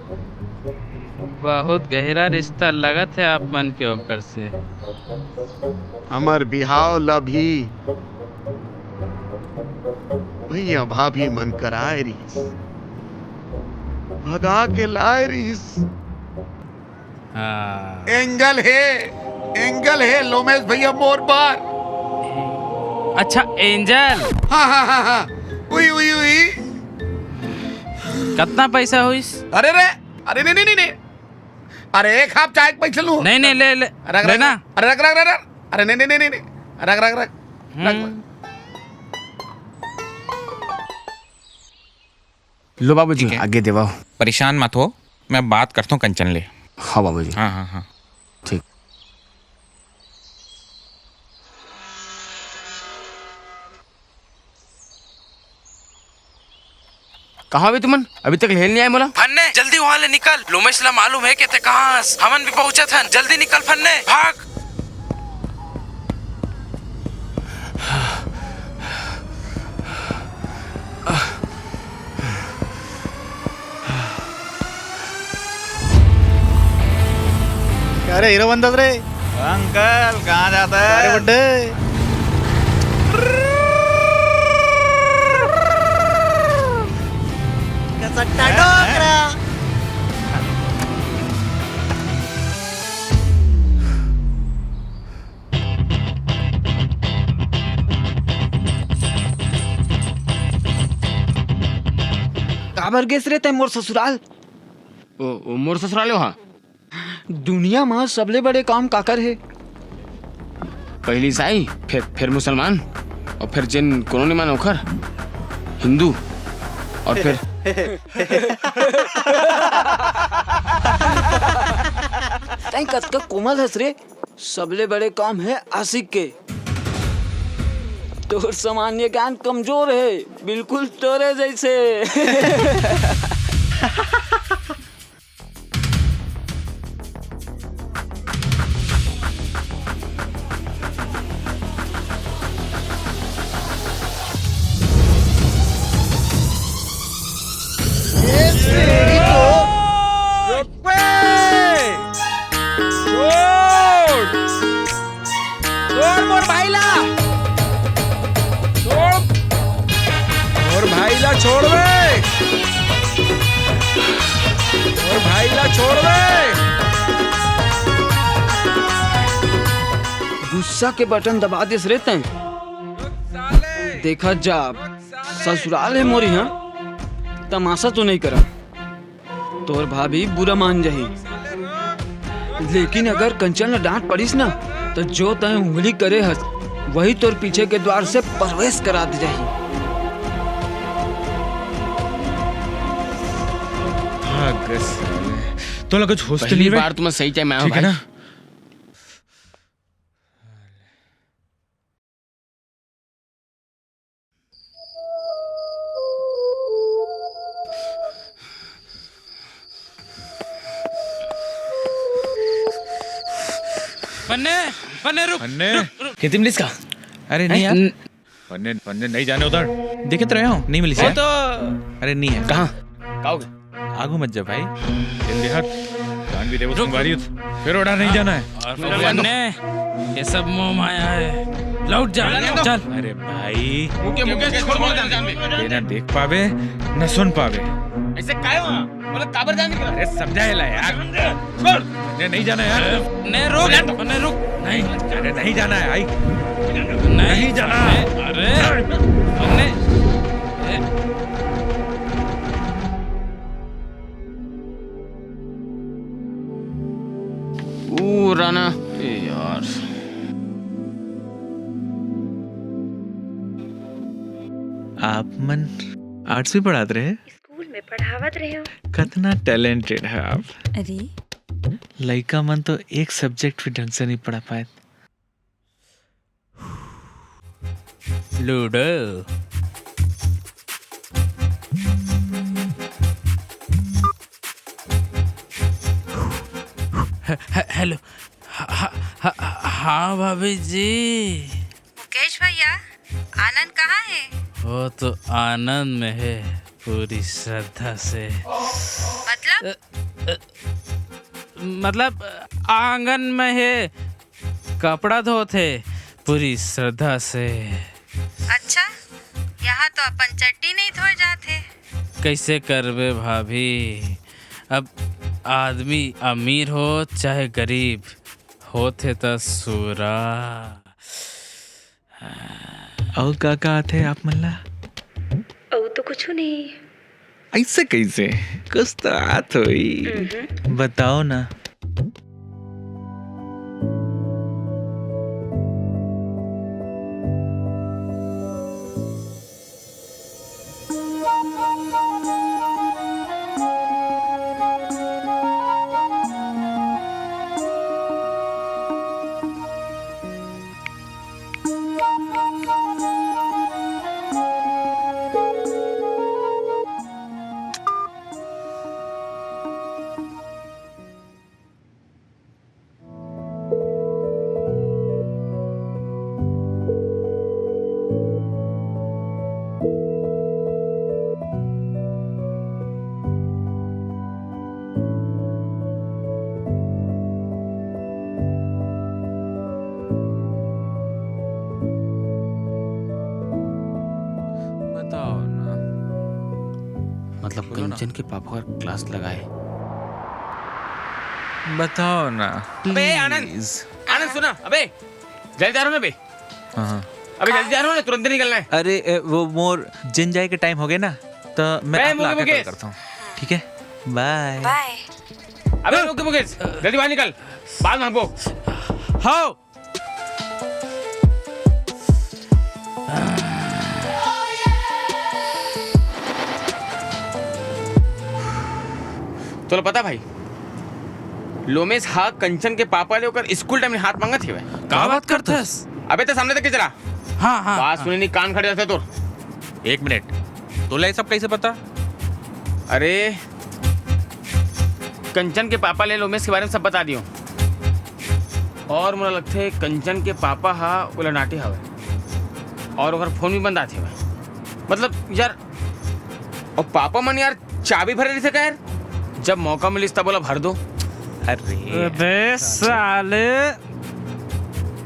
बहुत गहरा रिश्ता लगत हे आप मन के ओकर से। हमर बिहाव ला भी भैया भाभी मन कराए रिहिस, भगा के लाए रिहिस। हाँ। एंजल हे, एंजल हे लोमेश भैया मोर बर। अच्छा, एंजल। हाँ, हाँ, हाँ, हाँ। उई, उई, उई। कतना पैसा होइस? अरे रे, अरे नहीं, नहीं, नहीं, नहीं। अरे एक हाफ चाय के पैसा लूँ। नहीं, नहीं, ले, ले। रख, रख, लेना। अरे रख, रख, रख, रख। अरे नहीं, नहीं, नहीं, नहीं, नहीं। रख, रख, रख। रख। हम्म। लो बाबूजी, ठीक है। आगे देवाओ। परेशान मत हो, मैं बात करता हूँ कंचन ले। हाँ बाबूजी। हाँ, हाँ, हाँ। ठीक। कहाँ बे तुमन? अभी तक लेन नहीं आए मोला। फन्ने, जल्दी वहाँ ले निकल। लोमेश ला मालूम है कि ते कहाँ हस। हमन भी पहुँचत हन। जल्दी निकल फन्ने, भाग। अरे हीरो बंदस रे। अंकल, कहाँ जाता है? अरे बुड्ढे। कसट्टा डोकरा। काबर गेस रे तैं मोर ससुराल? ओ, ओ मोर ससुराल हो, हाँ। दुनिया म सबले बड़े काम काकर हे? पहिली ईसाई, फिर, फिर मुसलमान, अउ फिर जेन कोनो नइ माने ओखर, हिंदू, अउ फिर तैं कतका कोमल हस रे। सबले बड़े काम हे आशिक के। तोर सामान्य ज्ञान कमजोर हे, बिल्कुल तोरे जइसे। छोड़, छोड़ मोर भाई ला। छोड़। मोर भाई ला छोड़ बे। मोर भाई ला छोड़ बे। गुस्सा के बटन दबा देस रे तैं। देखा जा, ससुराल हे मोर इहाँ, तमाशा तो नहीं करा। तोर भाभी बुरा मान जाही, लेकिन अगर कंचन ला डांट पड़िस ना, त जो तैं उंगली करे हस, वही तोर पीछे के द्वार से प्रवेश करा दे जाही। भाग साले। तोला कुछ होश तो पहली नहीं बे? बार तो मैं सही टाइम आया हूँ ठीक है भाई। ना? पन्ने, पन्ने रुक, पन्ने। रुक, रुक। कितनी मिलिस का? अरे नहीं हैं? यार। न- पन्ने, पन्ने नहीं जाने उधर। देखे तो रहे हो, नहीं मिलिस वो है। तो अरे नहीं है। कहाँ? का हो गया? आगू मत जा भाई। इन बिहार, कान भी देवो रुक। संगवारी, फिर ओढ़ा नहीं जाना है। और पन्ने, ये सब मोह माया है। लौट जा, चल। अरे भाई, मुके, मुके, छोड़, मत जान दे। ये ना देख पावे, ना सुन पावे। ऐसे काहे हुआ? बोला, काबर जाने के? अरे समझाएला यार। छोड़। नहीं, नहीं जाना यार। नहीं, रुक, नहीं, रुक। नहीं। अरे नहीं जाना है, आई। नहीं, नहीं जाना। अरे, अरे, नहीं। ओ राना, ए यार। आप मन आर्ट्स भी पढ़ात रहे? स्कूल में पढ़ावत रहे हो। कतना टैलेंटेड है आप। अरे। लइका मन तो एक सब्जेक्ट भी ढंग से नहीं पढ़ा पाए। लूडो। हे-, हेलो। हा-, हा-, हा-, हाँ भाभी जी। मुकेश भैया, आनंद कहाँ है? वो तो आनंद में है, पूरी श्रद्धा से। मतलब? अ, अ, मतलब, आंगन में है, कपड़ा धोत है पूरी श्रद्धा से। अच्छा, यहाँ तो अपन चट्टी नहीं धोए जात है। कैसे करबे भाभी, अब आदमी अमीर हो चाहे गरीब, होथे त सुरा। अउ का का आथे आप मन ला? अउ तो कुछु नहीं। ऐसे कैसे? कुछ तो आत होई। बताओ ना। बताओ ना। मतलब, बोलो ना। कंचन के पापा हर क्लास लगाए। बताओ ना, अबे, आनंद, please। आनंद, सुना, अबे, जल्दी जा रहा हूँ ना बे। हाँ, हाँ। अबे, जल्दी जा रहा हूँ ना, तुरंत ही निकलना है। अरे, ए, वो मोर जिम जाए के टाइम हो गया ना, तो मैं ए, आप ला मुकेश, आके call मुकेश। करता हूँ, ठीक है? Bye। Bye। अबे, रुक, मुकेश, जल्दी बाहर निकल, बाद में हमको। हाँ। तोला पता भाई, लोमेश हा कंचन के पापा ले ओकर स्कूल टाइम ले हाथ मांगत हेवय। का बात करथस? अबे त सामने तक के चला। हाँ, हाँ, बात हाँ। सुने नहीं, कान खड़े रहते तोर। एक मिनट, तोला ये सब कैसे पता? अरे, कंचन के पापा ले लोमेश के बारे में सब बता दियो। और मोला लगथे कंचन के पापा हा ओला डांटे हवय और ओकर फोन भी बंद आथे हवय। मतलब यार, और पापा मन यार चाबी भरे रहिथे का यार? जब मौका मिलिस तब ओला भर दो। अरे अबे साले,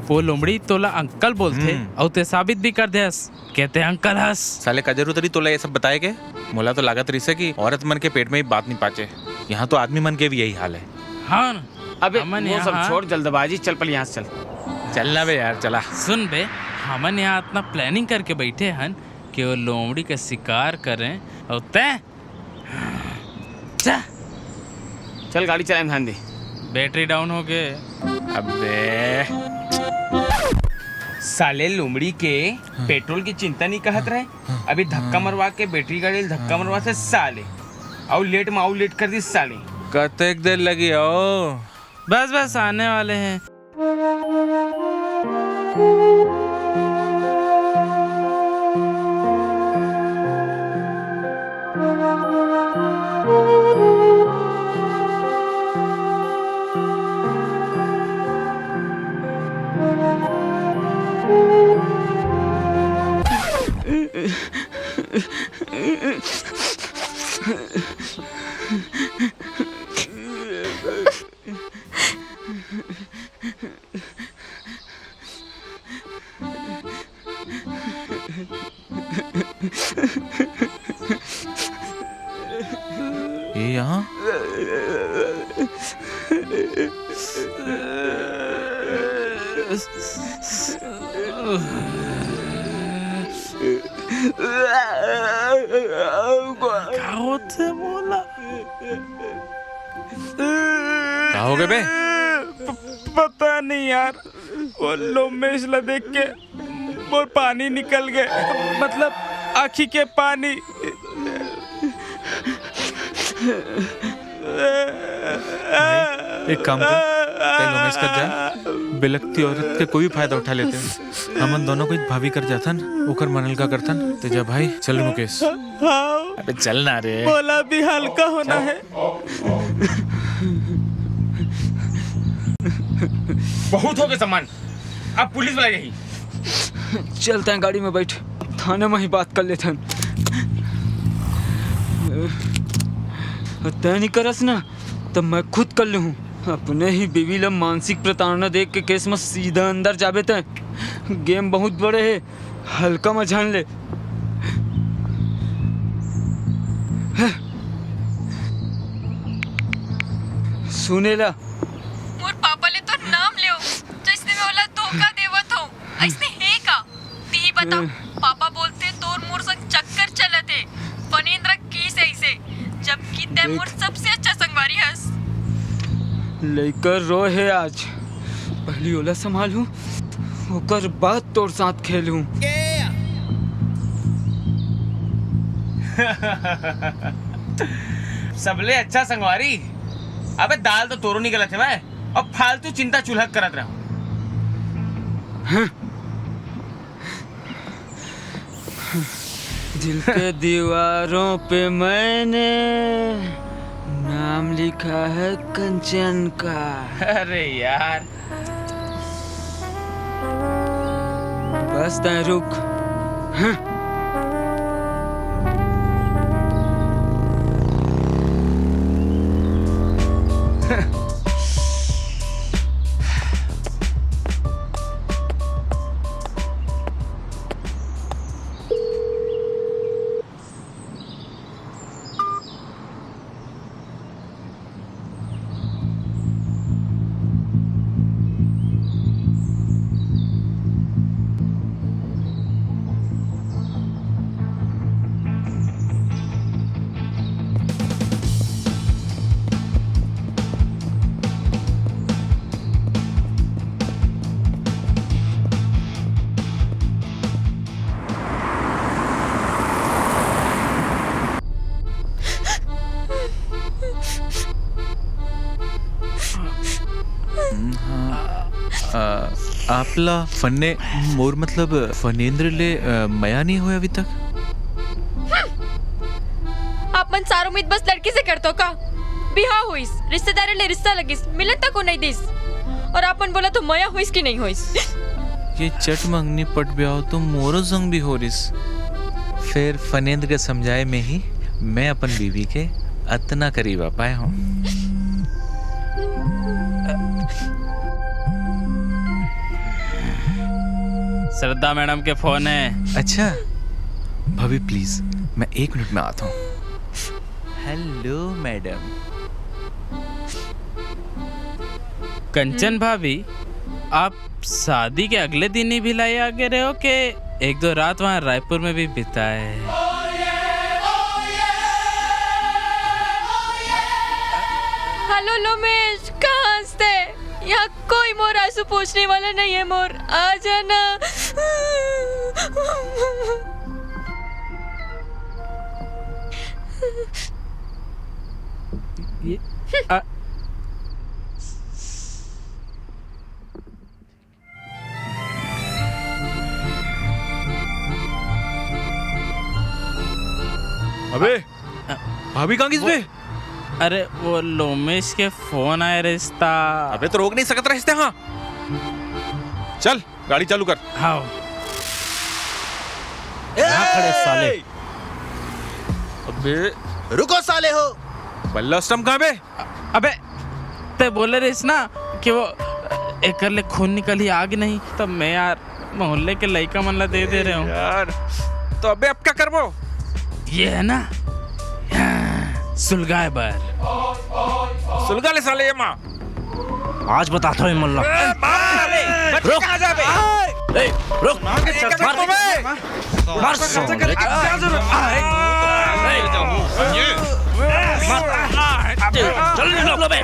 वो लोमड़ी तोला अंकल बोलथे, हम्म। अउ ते साबित भी कर देस। कहते अंकल हस। साले का जरूरत रही तोला ये सब बताए के? मोला तो लागत रहिसे कि औरत मन के पेट में ही बात नहीं पाचे। यहाँ तो आदमी मन के भी यही हाल है। हाँ ना। अबे हमन वो सब यहाँ छोड़, जल्दबाजी, चल पहले यहाँ से चल। चलना बे यार, चला। सुन बे, हमन यहाँ इतना planning करके बैठे हन कि वो लोमड़ी का शिकार करें और तैं जा। चल गाड़ी चलाए ध्यान दे। Battery down हो गए। अबे साले लोमड़ी के हाँ। पेट्रोल की चिंता नहीं कहत रहे। हाँ। अभी धक्का हाँ। मरवा के बैटरी गाड़ी ल धक्का हाँ। मरवा से साले। अउ लेट में अउ लेट कर दी साले। कतेक देर लगी हो? बस बस आने वाले हैं। ये यहाँ? का होथे मोला? का हो गए बे? प-, पता नहीं यार, वो लोमेश ला देख के मोर पानी निकल गए, मतलब आँखी के पानी। भाई, एक काम कर, तैं लोमेश कर जा, बेलकती औरत के कोई भी फायदा उठा लेथे। हमन दोनों कोई भाभी कर जाथन, ओकर मन हल्का करथन। तैं जा भाई, चल रे मुकेश। हाँ। अबे चल ना रे। मोला भी हल्का होना चल। है। बहुत हो गे सम्मान, अब पुलिस वाला यही। चलते हैं, गाड़ी में बैठ, थाने में ही बात कर लेते हैं। तय नहीं करस ना, तब मैं खुद कर लूँ। अपने ही बीवी ला मानसिक प्रताड़ना देख के केस में सीधा अंदर जाबे तय। गेम बहुत बड़े है, हल्का में झन ले। सुने ला। मोर पापा ले तो नाम लेव, जइसने मैं ओला धोखा देवत हूँ। अइसने हे का? तिही बता, हम्म। पापा बोलथे तोर मोर संग चक्कर चलत हे। फनेंद्र किस अइसे, जबकि तैं देख। मोर सबसे अच्छा संगवारी हस। लइका रोए हे आज, पहली ओला संभालहूँ, ओकर बाद तोर साथ खेलहूँ। सबले अच्छा संगवारी। अबे दाल तो तोरो नहीं गलत हे भाई, अब फालतू चिंता चुलहक करत रहो। दिल के दीवारों पे मैंने नाम लिखा है कंचन का। अरे यार। बस तय रुक। हम्म, हाँ। अ, आपला फन्ने, मोर मतलब फनेंद्र ले, अ, मया नहीं होय अभी तक? आप मन सारो उम्मीद बस लड़की से करतो का? बिहाव होइस, रिश्तेदारी ले रिश्ता लगिस, मिलन तक को नहीं दिस, और आप मन बोला तो मया होइस कि नहीं होइस? ये चट मंगनी पट बिहाव तो मोरो संग भी हो रिस। फिर फनेंद्र के समझाए में ही मैं अपन बीवी के अतना करीब आ पाए हूँ। श्रद्धा मैडम के फोन है। अच्छा भाभी, प्लीज, मैं एक मिनट में आता हूँ। Hello madam. कंचन भाभी, आप शादी के अगले दिन ही भिलाई आ गए रहे हो के एक दो रात वहाँ रायपुर में भी बिताए? हेलो लोमेश, कहाँ हंसते? यहाँ कोई मोर आंसू पोंछने वाला नहीं है। मोर, आ जाना। ये, आ, अबे, भाभी कहाँ गिस बे? अरे, वो लोमेश के फोन आए रिश्ता। अबे, तो रोक नहीं सकत रिश्ते, हाँ। चल, गाड़ी चालू कर। हाँ। यहाँ खड़े साले। अबे। रुको साले हो। बल्ला उस टाइम कहाँ बे? अबे, ते बोले रहिस ना कि वो एकर ले खून निकलही आग नहीं, तब मैं यार मोहल्ले के लइका मन ला दे दे रहे हूँ। यार, तो अबे अब क्या करबो? ये है ना, हाँ, सुलगाए बर। सुलगा ले साले ये माँ। आज बताता हूँ ये मल्ला। ए, मार साले। रुक। कहाँ जा बे? ए, रुक। मार के चटका मार। बे। मार साले। क्या जरूरत? ए, ए, मार। चल, निकलो बे।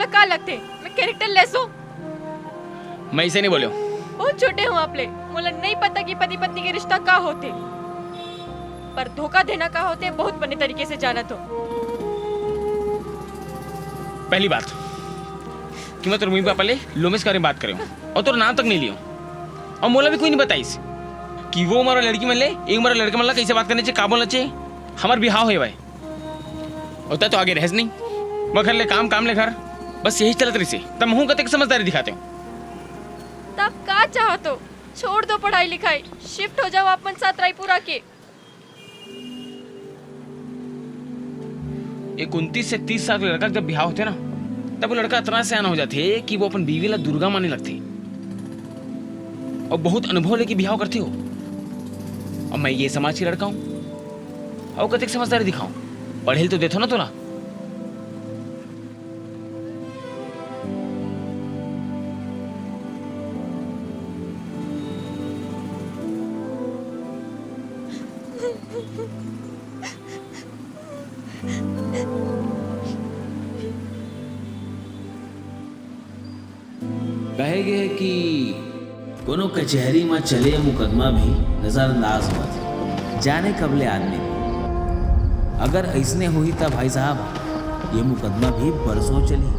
का लगथे? मैं character less हूँ? मैं इसे नहीं बोले हूँ। बहुत छोटे हो आप ले, मोला नहीं पता कि पति पत्नी के रिश्ता का होथे, पर धोखा देना का होथे बहुत बने तरीके से जानत हो। पहली बात कि मैं तोर मम्मी पापा ले लोमेश के बारे में बात करे हूँ और तोर नाम तक नहीं लियो, और मोला भी कोई नहीं बताइस कि वो उमर वाला लड़की मन ले, ये उमर वाला लड़का मन ला कैसे बात करना चाहिए, का बोलना चाहिए। हमार बिहाव होय भाई, और तैं तो आगे रहस नहीं, मैं घर ले काम, काम ले घर, बस यही चलत रहिसे। तब महूँ कतेक समझदारी दिखाते हूँ। तब का चाहत हो? छोड़ दो पढ़ाई लिखाई, shift हो जाओ आप मन साथ रायपुर आके। एक उनतीस से तीस साल के लड़का के जब बिहाव होथे ना, तब वो लड़का अतना सियान हो जाथे कि वो अपन बीवी ला दुर्गा माने लगथे और बहुत अनुभव लेके बिहाव करथे हो। और मैं ये समाज के लड़का हूँ और कतेक समझदारी दिखाऊं? पढ़े ल तो देथो ना तोला। कहे गे हे कि कोनो कचहरी म चले मुकदमा भी नजरअंदाज होवत हे, जाने कब ले आदमी। अगर अइसने होही त भाई साहब, ये मुकदमा भी बरसों चलही।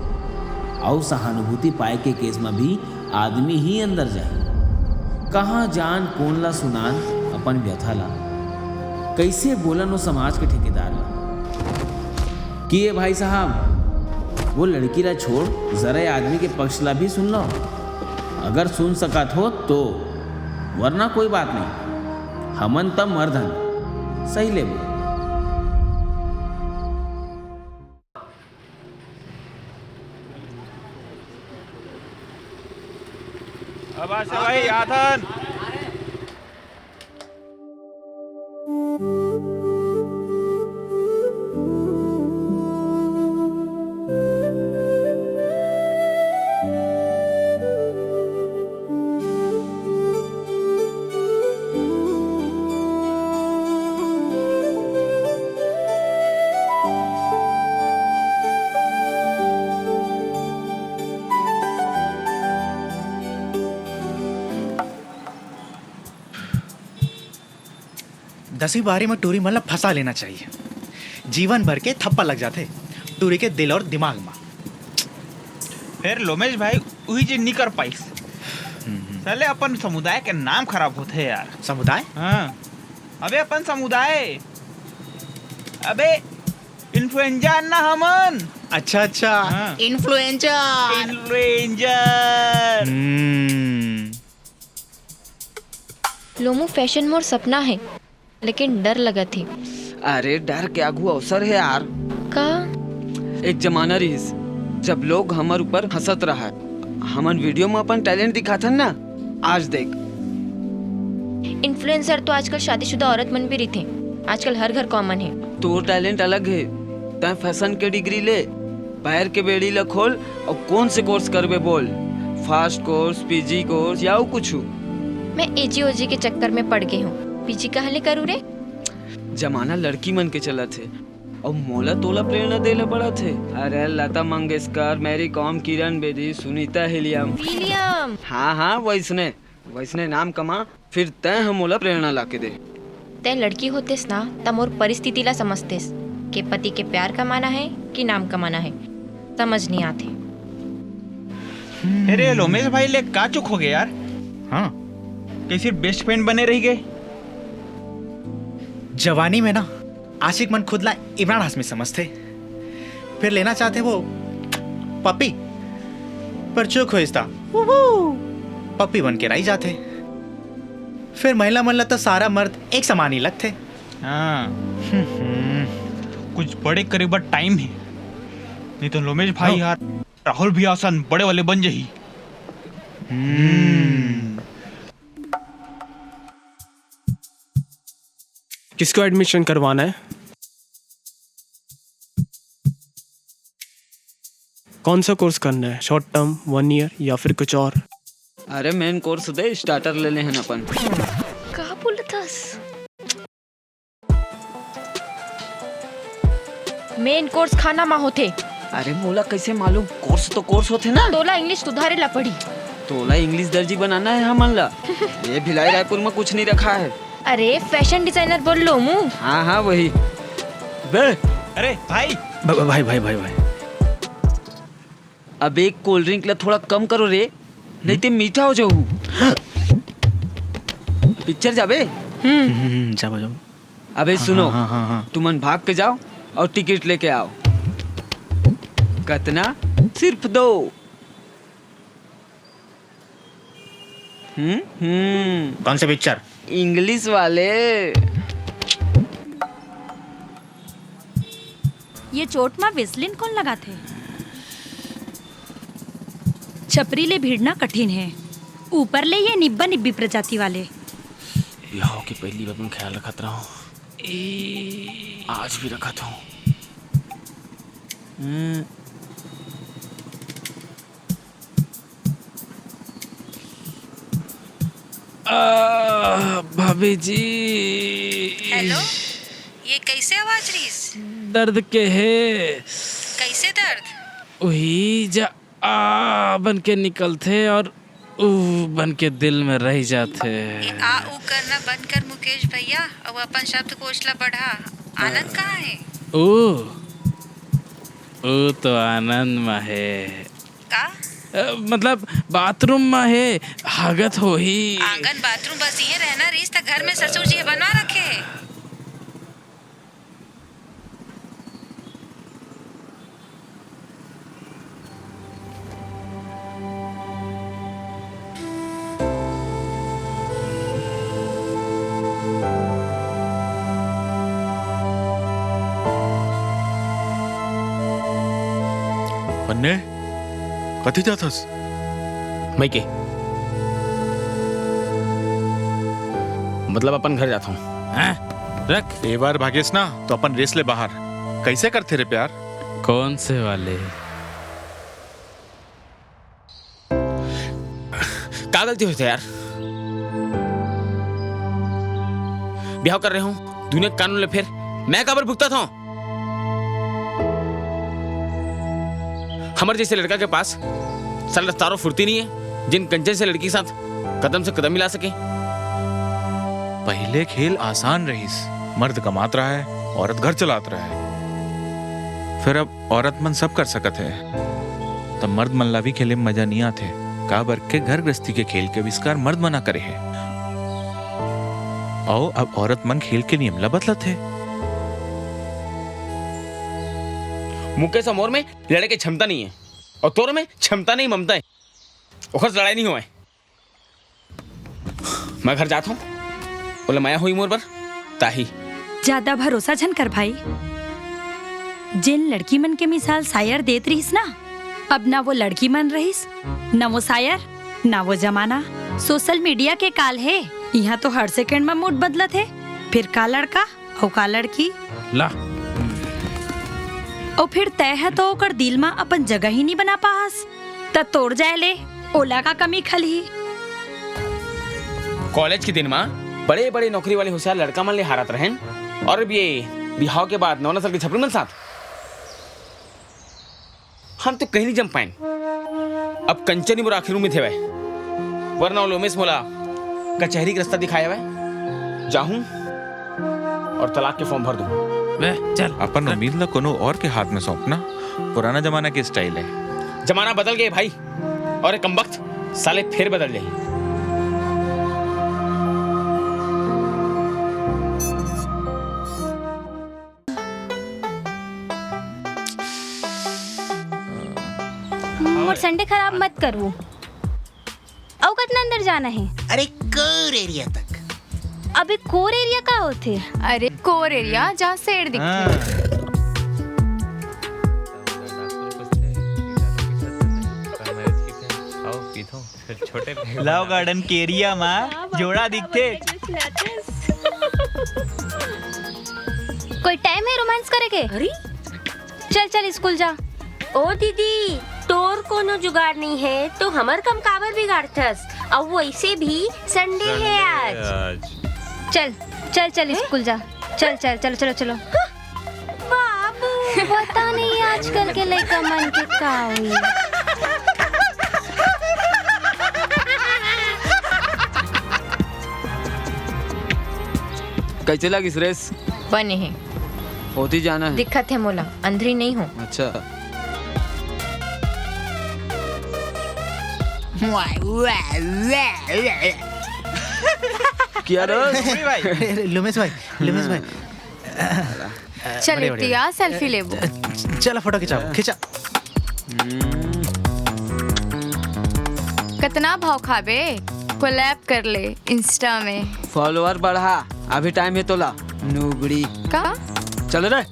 अउ सहानुभूति पाए के case म भी आदमी ही अंदर जाही। कहाँ जान कोन ला सुनान अपन व्यथा ला, कइसे बोलन ओ समाज के ठेकेदार ला कि ये भाई साहब, वो लड़की ला छोड़, जरा ये आदमी के पक्ष ला भी सुन लो, अगर सुन सकत हो तो, वरना कोई बात नहीं, हमन त मर्द हन, सही लेबो। अब आशा भाई, आथन। दसवीं बारहवीं में टूरी मन ला फंसा लेना चाहिए। जीवन भर के थप्पा लग जाथे टूरी के दिल और दिमाग में। फिर लोमेश भाई उही चीज नहीं कर पाइस। हम्म। साले अपन समुदाय के नाम खराब होथे यार। समुदाय? हाँ। अबे अपन समुदाय। अबे influencer ना हमन। अच्छा, अच्छा। हाँ। Influencer। Influencer। हम्म। लोमू, fashion मोर सपना हे, लेकिन डर लगत हे। अरे, डर के आगू अवसर हे यार। का? एक जमाना रिहिस, जब लोग हमर ऊपर हंसत रहय। हमन video म अपन talent दिखाथन ना, आज देख। Influencer तो आजकल शादीशुदा औरत मन भी रहिथे, आजकल हर घर common हे। तोर talent अलग हे, तैं fashion के degree ले, पैर के बेड़ी ल खोल। अउ कौन से course करबे बोल? Fast course, PG course या अउ कुछु? मैं AG OG के चक्कर में पड़ गे हूँ। PG कहाँ ले करूँ रे? जमाना लड़की मन के चलत हे, अउ मोला तोला प्रेरणा दे ल पड़त हे। अरे Lata Mangeshkar, Mary com, Kiran Bedi, Sunita helium. William. हाँ, हाँ, वइसने। वइसने नाम कमा, फिर तैं ह मोला प्रेरणा लाके दे। तैं लड़की होतेस ना, त मोर परिस्थिति ला समझतेस, के पति के प्यार कमाना हे कि नाम कमाना हे, समझ नहीं आथे। अरे लोमेश भाई ले का चूक हो गे यार? हाँ। कइसे best friend बने रहि गे? जवानी में ना आशिक मन खुद ला इमरान हाशमी समझथे, फिर लेना चाहथे वो पप्पी, पर चूक होइस त पप्पी बन के रहि जाथे। फिर महिला मन ला तो सारा मर्द एक समान ही लगथे। हाँ। हम्म। कुछ बड़े करे बर time हे, नहीं तो लोमेश भाई हाँ। यार राहुल भी आसान बड़े वाले बन जाही। हम्म। किसको admission करवाना है? कौन सा course करना है, short term, one year या फिर कुछ और? अरे main course दे, starter ले ले हन अपन। का बोलत हस? Main course खाना मा होथे। अरे, मोला कैसे मालूम? कोर्स तो कोर्स होथे ना। तोला इंग्लिश सुधारे ला पड़ी। तोला इंग्लिश दर्जी बनाना है हमन ला। ये भिलाई रायपुर में कुछ नहीं रखा है। अरे, फैशन डिजाइनर बोल लो मु। हाँ हाँ, वही। बे। अरे भाई। भ- भ- भाई भाई भाई भाई। अब एक कोल्ड ड्रिंक ला थोड़ा कम करो रे, नहीं ते मीठा हो जाऊ। पिक्चर जाबे? हम्म। हम्म, जाबो जाबो। अबे हाँ, सुनो, हाँ, हाँ, हाँ, हाँ। तुमन भाग के जाओ और टिकट लेके आओ। कतना? सिर्फ दो। हम्म हम्म। कौन से पिक्चर? इंग्लिश वाले। ये चोट मा वेसलिन कोन लगाथे? छपरी ले भिड़ना कठिन हे, ऊपर ले ये निब्बा निब्बी प्रजाति वाले। बिहाव के पहिली बार मैं ख्याल रखत रहूं, आज भी रखत हूं। हम्म। आ, भाभी जी। हेलो, ये कैसे आवाज रहीस? दर्द के हे। कैसे दर्द? वही जा आ बन के निकलथे और ऊ बन के दिल में रह जाथे। ये आ ऊ करना बंद कर मुकेश भैया, अउ अपन शब्दकोश ला बढ़ा। आनंद कहाँ है? ऊ, ऊ तो आनंद में है। का? अ, मतलब बाथरूम में है, हागत होही। आंगन बाथरूम बस इहे रहना रहीस त घर में ससुर जी बनवा रखे है। पन्ने, कति जाथस? मइके। मतलब अपन घर जात हूँ। हैं? रख। ए बार भागेस ना, तो अपन रेस ले बाहर। कैसे करथे रे प्यार? कौन से वाले? का गलती होथे यार? बिहाव कर रहे हूँ, दुनिया के कानून ले फेर, मैं काबर भुगतत हूँ? हमर जैसे लड़का के पास साला रफ्तारो फुर्ती नहीं है, जिन कंचन से लड़की के साथ कदम से कदम मिला सके। पहिले खेल आसान रहिस, मर्द कमात रहा है, औरत घर चलात रहा है। फिर अब औरत मन सब कर सकत है, त मर्द मन ला भी खेले में मजा नहीं आथे, काबर के घर गृहस्थी के खेल के आविष्कार मर्द मन करे है। अउ अब औरत मन खेल के नियम ला बदलत है। मुकेश, मोर में लड़े के क्षमता नहीं है, और तोर में क्षमता नहीं, ममता है। ओखर से लड़ाई नहीं होए। मैं घर जात हूँ, बोले मया हुई मोर बर, ताही। ज्यादा भरोसा झन कर भाई। जिन लड़की मन के मिसाल सायर देत रहिस ना, अब ना वो लड़की मन रहिस, ना वो सायर, ना वो जमाना। सोशल मीडिया के काल हे, इहाँ तो हर सेकंड में मूड बदलत हे। फिर का लड़का, अउ का लड़की? ला। अउ फिर तय है तो ओकर दिल मा अपन जगह ही नहीं बना पास, त तोर जाए ले ओला का कमी खलही? कॉलेज के दिन मा बड़े-बड़े नौकरी वाले होशियार लड़का मन ले हारत रहेन, और अब ये बिहाव के बाद नौ नसल के छपरी मन साथ हम तो कहीं नहीं जम पाएन। अब कंचन ही मोर आखिरी उम्मीद हेवय, वरना ओलोमेस मोला कचहरी के रास्ता दिखाए हवय। जाहूं और तलाक के फॉर्म भर दूं। बे, चल। अपन उम्मीद ला कोनो और के हाथ में सौंपना पुराना जमाना के स्टाइल है। जमाना बदल गए भाई, और एक कमबख्त साले फिर बदल जाही। मोर संडे खराब मत करू। अउ कतना अंदर जाना हे? अरे, कोर एरिया तक। अबे, कोर एरिया का होथे? अरे, कोर एरिया, जहाँ सेठ दिखथे। हाँ। आओ, पीथो। छोटे भाई लव गार्डन के एरिया मा जोड़ा दिखथे। कोई टाइम हे रोमांस करे के? अरे, चल चल स्कूल जा। ओ दीदी, तोर कोनो जुगाड़ नहीं है तो हमर कम काबर बिगाड़थस? अउ वैसे भी संडे है आज। चल चल चल स्कूल जा। चल चल चलो चलो चलो। बाबू। पता नहीं यार, आजकल के लइका मन के का होई? कैसे लगिस रेस? बने हे। होती जाना है। दिक्कत है मोला, अंधरी नहीं हूँ। अच्छा। क्या रे? अरे भाई। अरे, लुमेश भाई, लुमेश भाई। चल, बढ़िया, बढ़िया। इतिया selfie लेबो। चला, फोटो खिंचाओ, खिंचा। कतना भाव खाबे? Collab कर ले Insta में। Follower बढ़ा, अभी time है तोला, नुगड़ी। का? चल रे।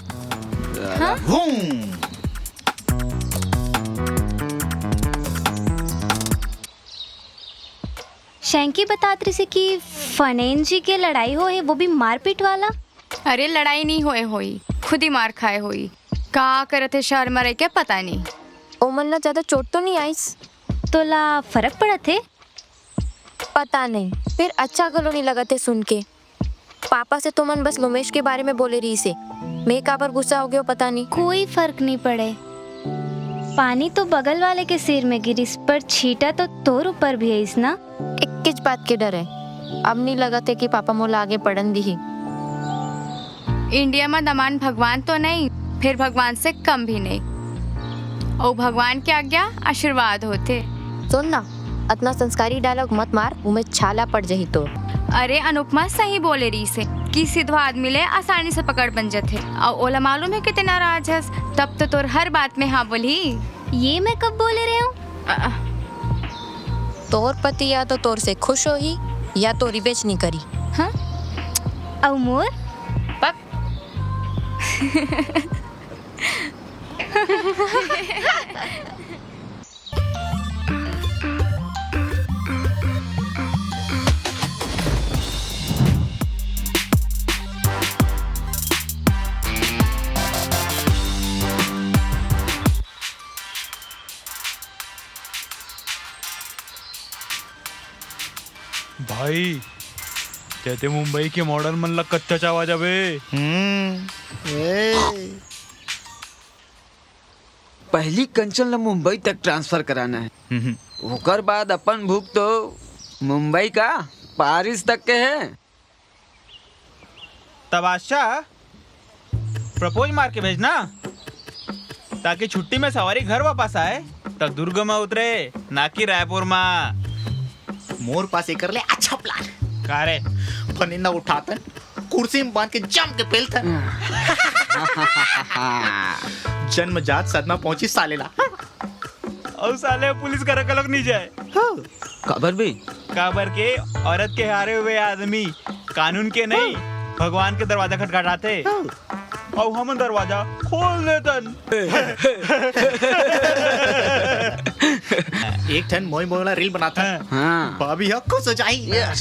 हाँ? हूँ। शैंकी बतात रहिसे कि फनेन जी के लड़ाई होए हे, वो भी मारपीट वाला। अरे, लड़ाई नहीं होए होई, खुद ही मार खाए होई। का करत हे शहर में रह के, पता नहीं। ओमन ला ज्यादा चोट तो नहीं आइस? तोला फरक पड़त हे? पता नहीं, फिर अच्छा घलो नहीं लगत हे सुन के। पापा से तो मन बस लोमेश के बारे में बोले रहिसे। मैं काबर गुस्सा हो गयो, पता नहीं। कोई फर्क नहीं पड़े। पानी तो बगल वाले के सिर में गिरिस, पर छींटा तो तोर ऊपर भी आइस ना। इक्कीच बात के डर है। अब नहीं लगत है कि पापा मोला आगे पढ़न दिही। इंडिया में दमान भगवान तो नहीं, फिर भगवान से कम भी नहीं। ओ भगवान के आज्ञा आशीर्वाद होथे। सुन ना, अतना संस्कारी dialogue मत मार, मुँह में छाला पड़ जही तो। अरे अनुपमा सही बोले रहिसे कि सिधवा आदमी ले आसानी से पकड़ बन जथे। अउ ओला मालूम है कि ते नाराज हस, तब तो तोर हर बात में हाँ बोलही। ये मैं कब बोले रहे हूँ? अ, अ। तोर पति या तो तोर से खुश होही या तोरी बेचनी करी। हाँ? अउ मोर? पक। भाई, ते मुंबई के model मन ला कच्चा चावा जाबे। हम्म। ए। पहली कंचन ला मुंबई तक transfer कराना है। हम्म। ओकर बाद अपन भूख तो मुंबई का पारिस तक के है। तब आशा, propose मार के भेजना, ताकि छुट्टी में सवारी घर वापस आए, तब दुर्ग में उतरे, ना कि रायपुर में। मोर पास एकर ले अच्छा plan। का रे? फनेन ला उठाथन, कुर्सी में बांध के जम के पेलथन। जन्मजात सदमा पहुंची साले ला। अउ साले पुलिस करा कलक नहीं जाए। हाँ। काबर बे? काबर के औरत के हारे हुए आदमी कानून के नहीं, हाँ। भगवान के दरवाजा खटखटाथे। हाँ। अउ हमन दरवाजा खोल देतन। एक ठन मोई मोई वाला reel बनाथन। हाँ। भाभी ह खुश हो जाही। Yes।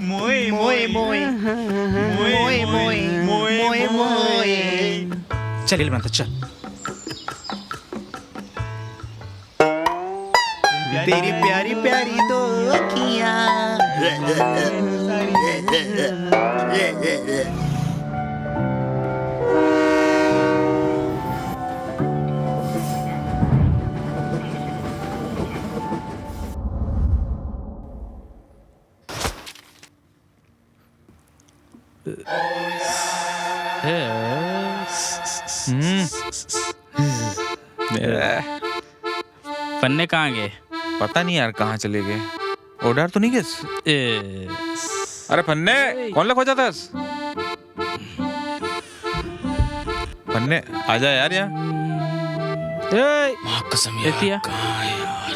मोए, मोए, मोए। मोए, मोए, मोए, मोए, मोए, मोए। मोए। चल, reel बनाथन, चल। तेरी प्यारी प्यारी दो अखियां। फन्ने कहाँ गे? पता नहीं यार, कहाँ चले गए। ओ डर तो नहीं गिस? ए। अरे फन्ने, ए। कौन ला खोजथस? फन्ने, आजा यार यहाँ। ए। माँ कसम यार, एतिया। कहाँ है यार?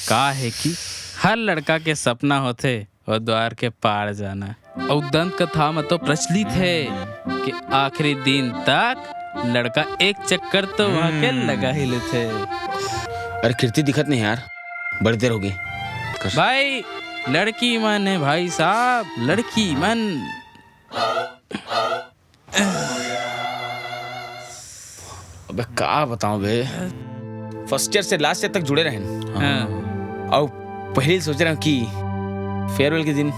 का है कि हर लड़का के सपना होथे ओ द्वार के पार जाना। अउ दंत कथा म तो प्रचलित हे कि आखिरी दिन तक लड़का एक चक्कर तो वहाँ के हम्म। लगा ही लेथे। अरे कीर्ति दिखत नहीं यार, बड़ी देर हो गई। भाई, लड़की मन है भाई साहब, लड़की मन। अबे का बताऊं बे, first year से last year तक जुड़े रहेन। हाँ। अउ पहले ही सोच रहे हूँ कि farewell के दिन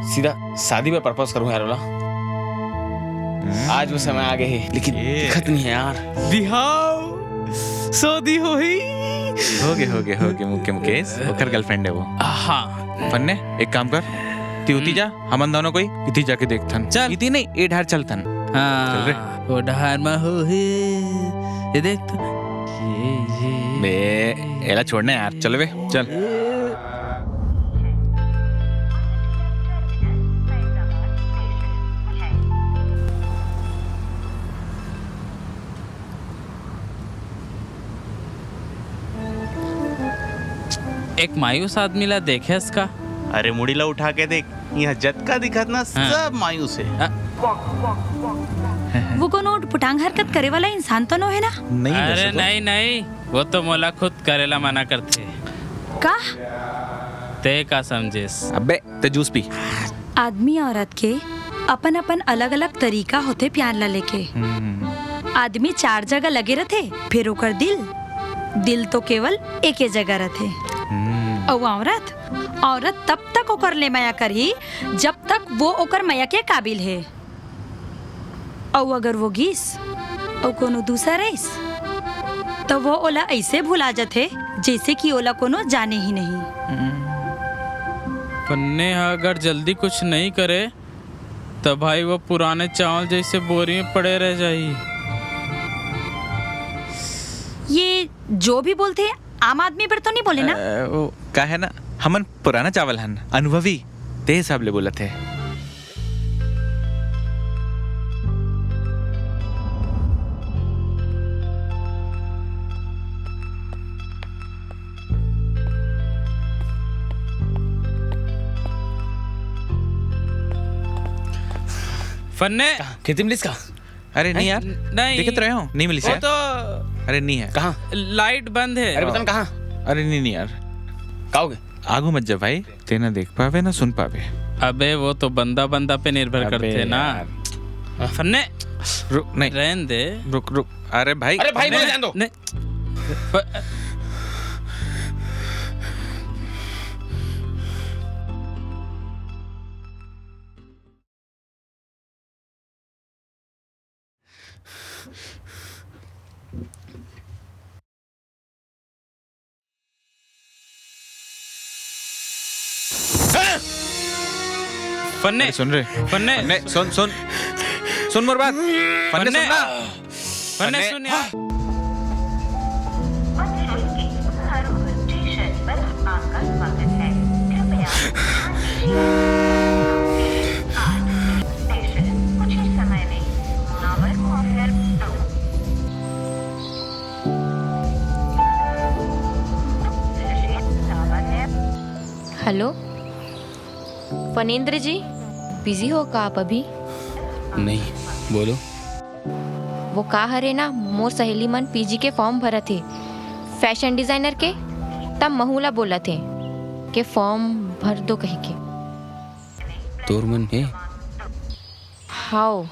सीधा शादी में propose करूँ यार वाला। आज वो समय आ गए है, लेकिन ए। दिखत नहीं है यार। दिहाव। शादी होही। होगे, होगे, होगे, मुके-, मुकेश, ओकर girlfriend हे वो। हाँ। फन्ने, एक काम कर, ती उती जा, हमन दोनों कोई इती जाके देखथन। चल। इती नहीं, ए ढार चलथन। हाँ, चल रे। वो ढार मा होही, ये देख तो। ये, ये। बे, एला छोड़ना यार, चल बे, चल। एक मायूस आदमी ला देखेस का? अरे, मुड़ी ला उठा के देख, यहाँ जतका दिखत ना, हाँ। सब मायूस हे। आ- वो कोनो उटपुटांग हरकत करे वाला इंसान तो नो हे ना? नहीं, अरे वैसे तो। नहीं, नहीं, वो तो मोला खुद करे ला मना करथे। का? ते का समझेस? अबे, ते जूस पी। आदमी औरत के अपन-अपन अलग-अलग तरीका होथे प्यार ला लेके। हम्म। आदमी चार जगह लगे रथे, फिर ओकर दिल, दिल तो केवल एके जगह रथे। हम्म। अउ औरत, औरत तब तक ओकर ले मया करही, जब तक वो ओकर मया के काबिल हे। अउ अगर वो गिस, अउ कोनो दूसर रहिस, त वो ओला अइसे भुला जथे, जइसे कि ओला कोनो जाने ही नहीं। फन्ने ह अगर जल्दी कुछ नहीं करे, त भाई वो पुराने चावल जइसे बोरी में पड़े रह जाही। ये जो भी बोलथे, आम आदमी बर तो नहीं बोले ना? अ, वो का हे ना, हमन पुराना चावल हन, अनुभवी, ते हिसाब ले बोलत हे। फन्ने। का? खेती मिलिस का? अरे नहीं हैं? यार, नहीं। देखे तो रहे हो, नहीं मिलिस वो यार। तो अरे नहीं हे। कहाँ? लाइट बंद हे। अरे बता ना कहाँ? अरे नहीं, नहीं यार। का होगे? आगू मत जा भाई, ते ना देख पावे ना सुन पावे। अबे वो तो बंदा बंदा पे निर्भर अबे करथे ना। यार। फन्ने। रुक, नहीं। रहन दे। रुक, रुक। अरे भाई। अरे भाई, फन्ने। बोले जान दो। नहीं। प- फन्ने। अरे सुन रे। फन्ने। फन्ने, सुन, सुन। सुन मोर बात। फन्ने, फन्ने। सुन ना। फन्ने, फन्ने। सुन यार। स्टेशन पर आपका स्वागत है। कृपया ध्यान दीजिए। स्टेशन कुछ ही समय में मावर मॉफेल दो। हेलो, फणींद्र जी, बिजी हो का आप अभी? नहीं, बोलो। वो का हरे ना, मोर सहेली मन पीजी के फॉर्म भरत हे, फैशन डिजाइनर के, तब महू ला बोलत हे के फॉर्म भर दो कहिके। तोर मन हे? हाओ।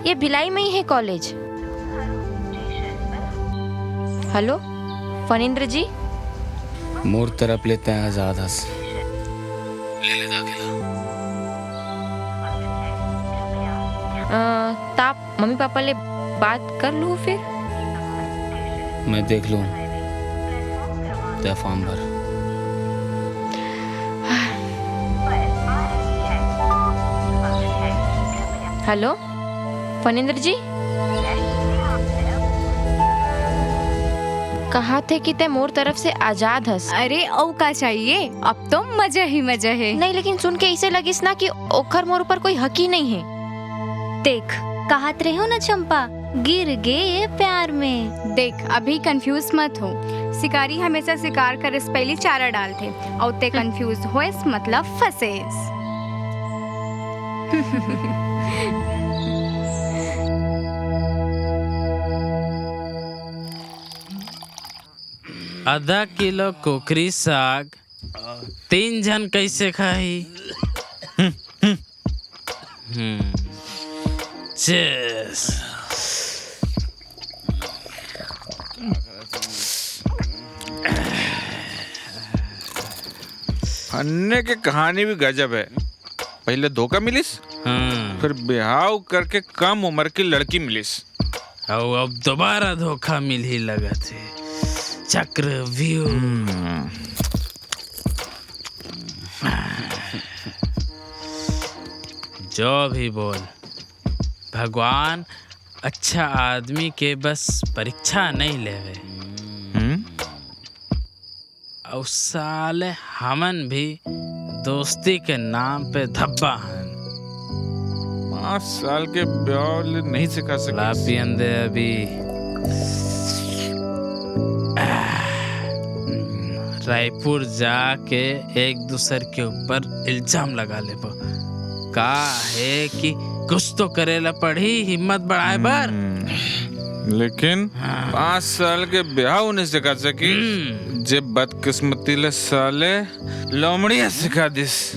ये भिलाई में ही है कॉलेज। हेलो, फणींद्र जी। मोर तरफ ले तैं आजाद हस। ले ले दाखिला। अ, त आप मम्मी पापा ले बात कर लूँ फिर? मैं देख लूँ। तैं फॉर्म भर। हेलो, फणींद्र जी। कहाथे कि तैं मोर तरफ से आजाद हस। अरे, अउ का चाहिए? अब तो मजा ही मजा हे। नहीं, लेकिन सुन के अइसे लगिस ना कि ओखर मोर ऊपर कोई हक ही नहीं हे। देख, कहत रहेंव ना चंपा, गिर गे ये प्यार में। देख, अभी कंफ्यूज मत हो। शिकारी हमेशा शिकार करे से पहिली चारा डालथे, अउ तैं कंफ्यूज होएस, मतलब फंसेस। आधा किलो कुकरी साग तीन झन कइसे खाही? हम्म। Cheers। फन्ने के कहानी भी गजब हे। पहिले धोखा मिलिस, हम्म। फिर बिहाव करके कम उमर की लड़की मिलिस। अउ अब दोबारा धोखा मिलही लगत हे। चक्रव्यूह। हम्म। जो भी बोल, भगवान अच्छा आदमी के बस परीक्षा नहीं लेवे। हम्म। अउ साले हमन भी दोस्ती के नाम पे धब्बा हन। पाँच साल के ब्याव ले नहीं सिखा सके। ला पियन दे अभी। रायपुर जाके एक दूसर के ऊपर इल्जाम लगा लेबो। का हे कि कुछ तो करे ला पड़ही हिम्मत बढ़ाए बर। हम्म, लेकिन हाँ। पाँच साल के ब्याव नहीं सिखा सकी, हम्म। जे बदकिस्मती ले साले लोमड़ी ह सिखा दिस।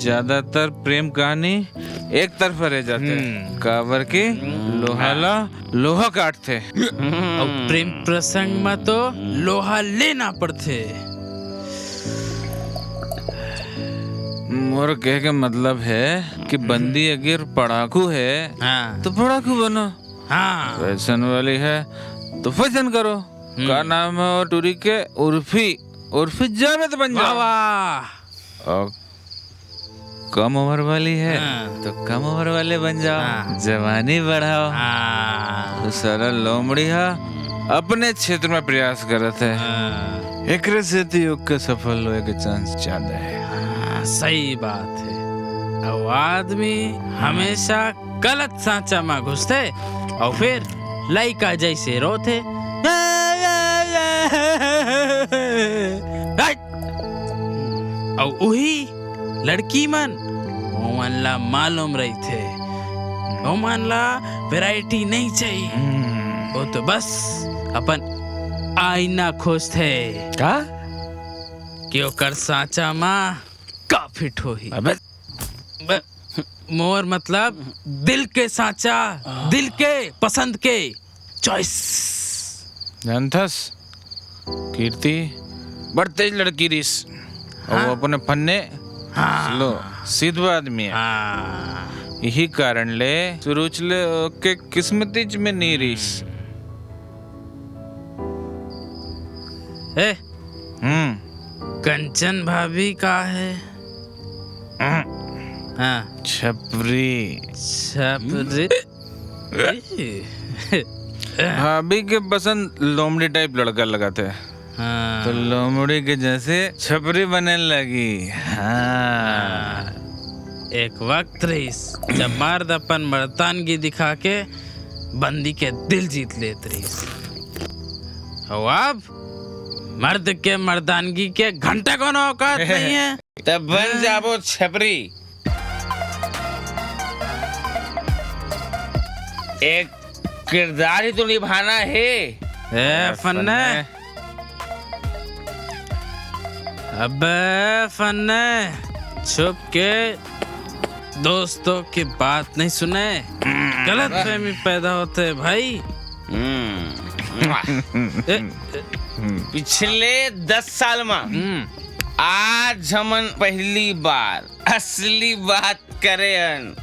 ज्यादातर प्रेम कहानी एक तरफा रह जाथे, हम्म। काबर के हम्म। लोहा ला लोहा काटथे। अउ प्रेम प्रसंग म तो लोहा लेना पड़थे। मोर कहे के मतलब हे कि बंदी अगर पढ़ाकू हे, हाँ। तो पढ़ाकू बनो। हाँ। फैशन वाली हे, तो फैशन करो। हम्म। का नाम हे वो टूरी के? उर्फी। उर्फी जावेद बन जाओ। वाह। अउ कम उम्र वाली हे, हाँ। तो कम उम्र वाले बन जाओ। हाँ। जवानी बढ़ाओ। हाँ। तो साला लोमड़ी हा अपने क्षेत्र में प्रयास करत हे। हाँ। एकरे सेती ओके सफल होए के chance ज्यादा हे। हाँ, सही बात हे। अउ आदमी हमेशा गलत सांचा म घुसथे अउ फिर लइका जइसे रोथे। हट! अउ उही लड़की मन, ओमन ला मालूम रहिथे, ओमन ला variety नहीं चाहिए। हम्म। वो तो बस अपन आईना खोजथे। का? कि ओकर सांचा म का fit होही। अबे। ब-, मोर मतलब दिल के सांचा, दिल के पसंद के choice। जानथस, कीर्ति बड़ तेज लड़की रिस। अउ हाँ। वो अपने फन्ने हाँ। slow, सीधवा आदमी हे। हाँ। यही कारण ले सुरुच ले ओके किस्मतिच में नी रिस। ए, हम्म। कंचन भाभी का हे? हम्म। हाँ। छपरी। छपरी। भाभी के पसंद लोमड़ी type लड़का लगथे। हाँ। तो लोमड़ी के जइसे छपरी बने लगी। हाँ। हाँ। एक वक्त रहिस, जब मर्द अपन मर्दानगी दिखा के बंदी के दिल जीत लेत रहिस। अउ अब मर्द के मर्दानगी के घंटा कोनो औकात नहीं हे। तब बन जाबो छपरी। एक किरदार ही तो निभाना हे। ए, फन्ने। फन्ने। अबे फन्ने, छुप के दोस्तों की बात नहीं सुने, गलतफहमी पैदा होथे भाई। हम्म। ए, ए, पिछले दस साल में हम्म। आज हमन पहली बार असली बात करे हन।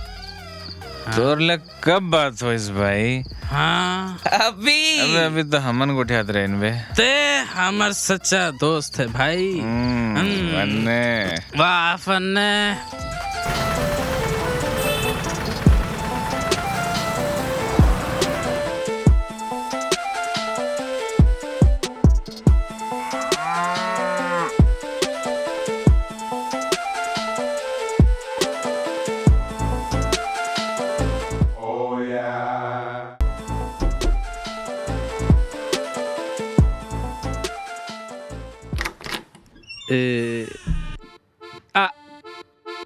हाँ। तोर ले कब बात होइस भाई? हाँ। अभी। अबे अभी तो हमन गोठियात रहेन बे। ते हमर सच्चा दोस्त हे भाई। हम्म, हम्म। फन्ने। वाह फन्ने। ए, आ,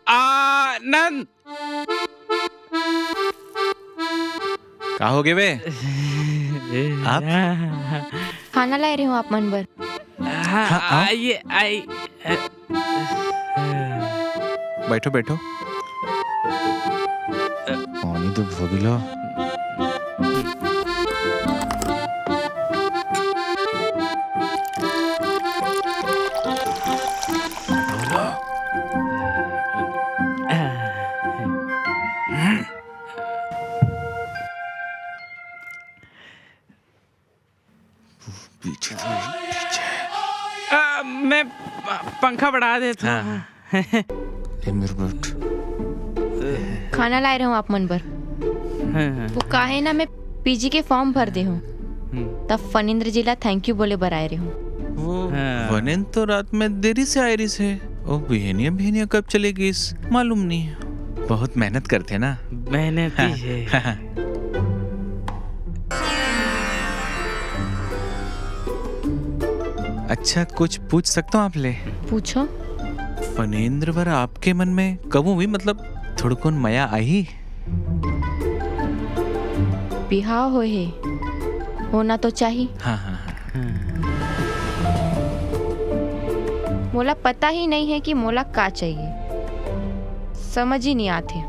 आनंद। का हो गे बे? आप? खाना लाए रहे हूँ आप मन बर। हाँ, हाँ, आओ। आइए, आइए। बैठो, बैठो। पानी तो भोगिलो। पीछे, पीछे। आ, मैं प-, पंखा बढ़ा देता हूँ। हाँ। ले मेरे बूट। खाना लाए रहूं आप मन बर। हाँ, हाँ। वो काहे ना मैं पीजी के फॉर्म भर दे हूँ। हम्म। तब फणींद्र जी ला thank you बोले बर आए रहूं। वो हाँ। फणींद्र तो रात में देरी से आए रहिस हे। ओ बिहनिया, बिहनिया कब चले गइस, मालूम नहीं। बहुत मेहनत करथे ना। मेहनती हाँ, हे। हाँ, हाँ। अच्छा, कुछ पूछ सकता हूँ आप ले? पूछो। फणींद्र बर आपके मन में कभू भी, मतलब, थोड़कुन मया आही? बिहाव होए हे, होना तो चाही। हाँ, हाँ, हाँ। मोला पता ही नहीं है कि मोला का चाहिए, समझ ही नहीं आथे।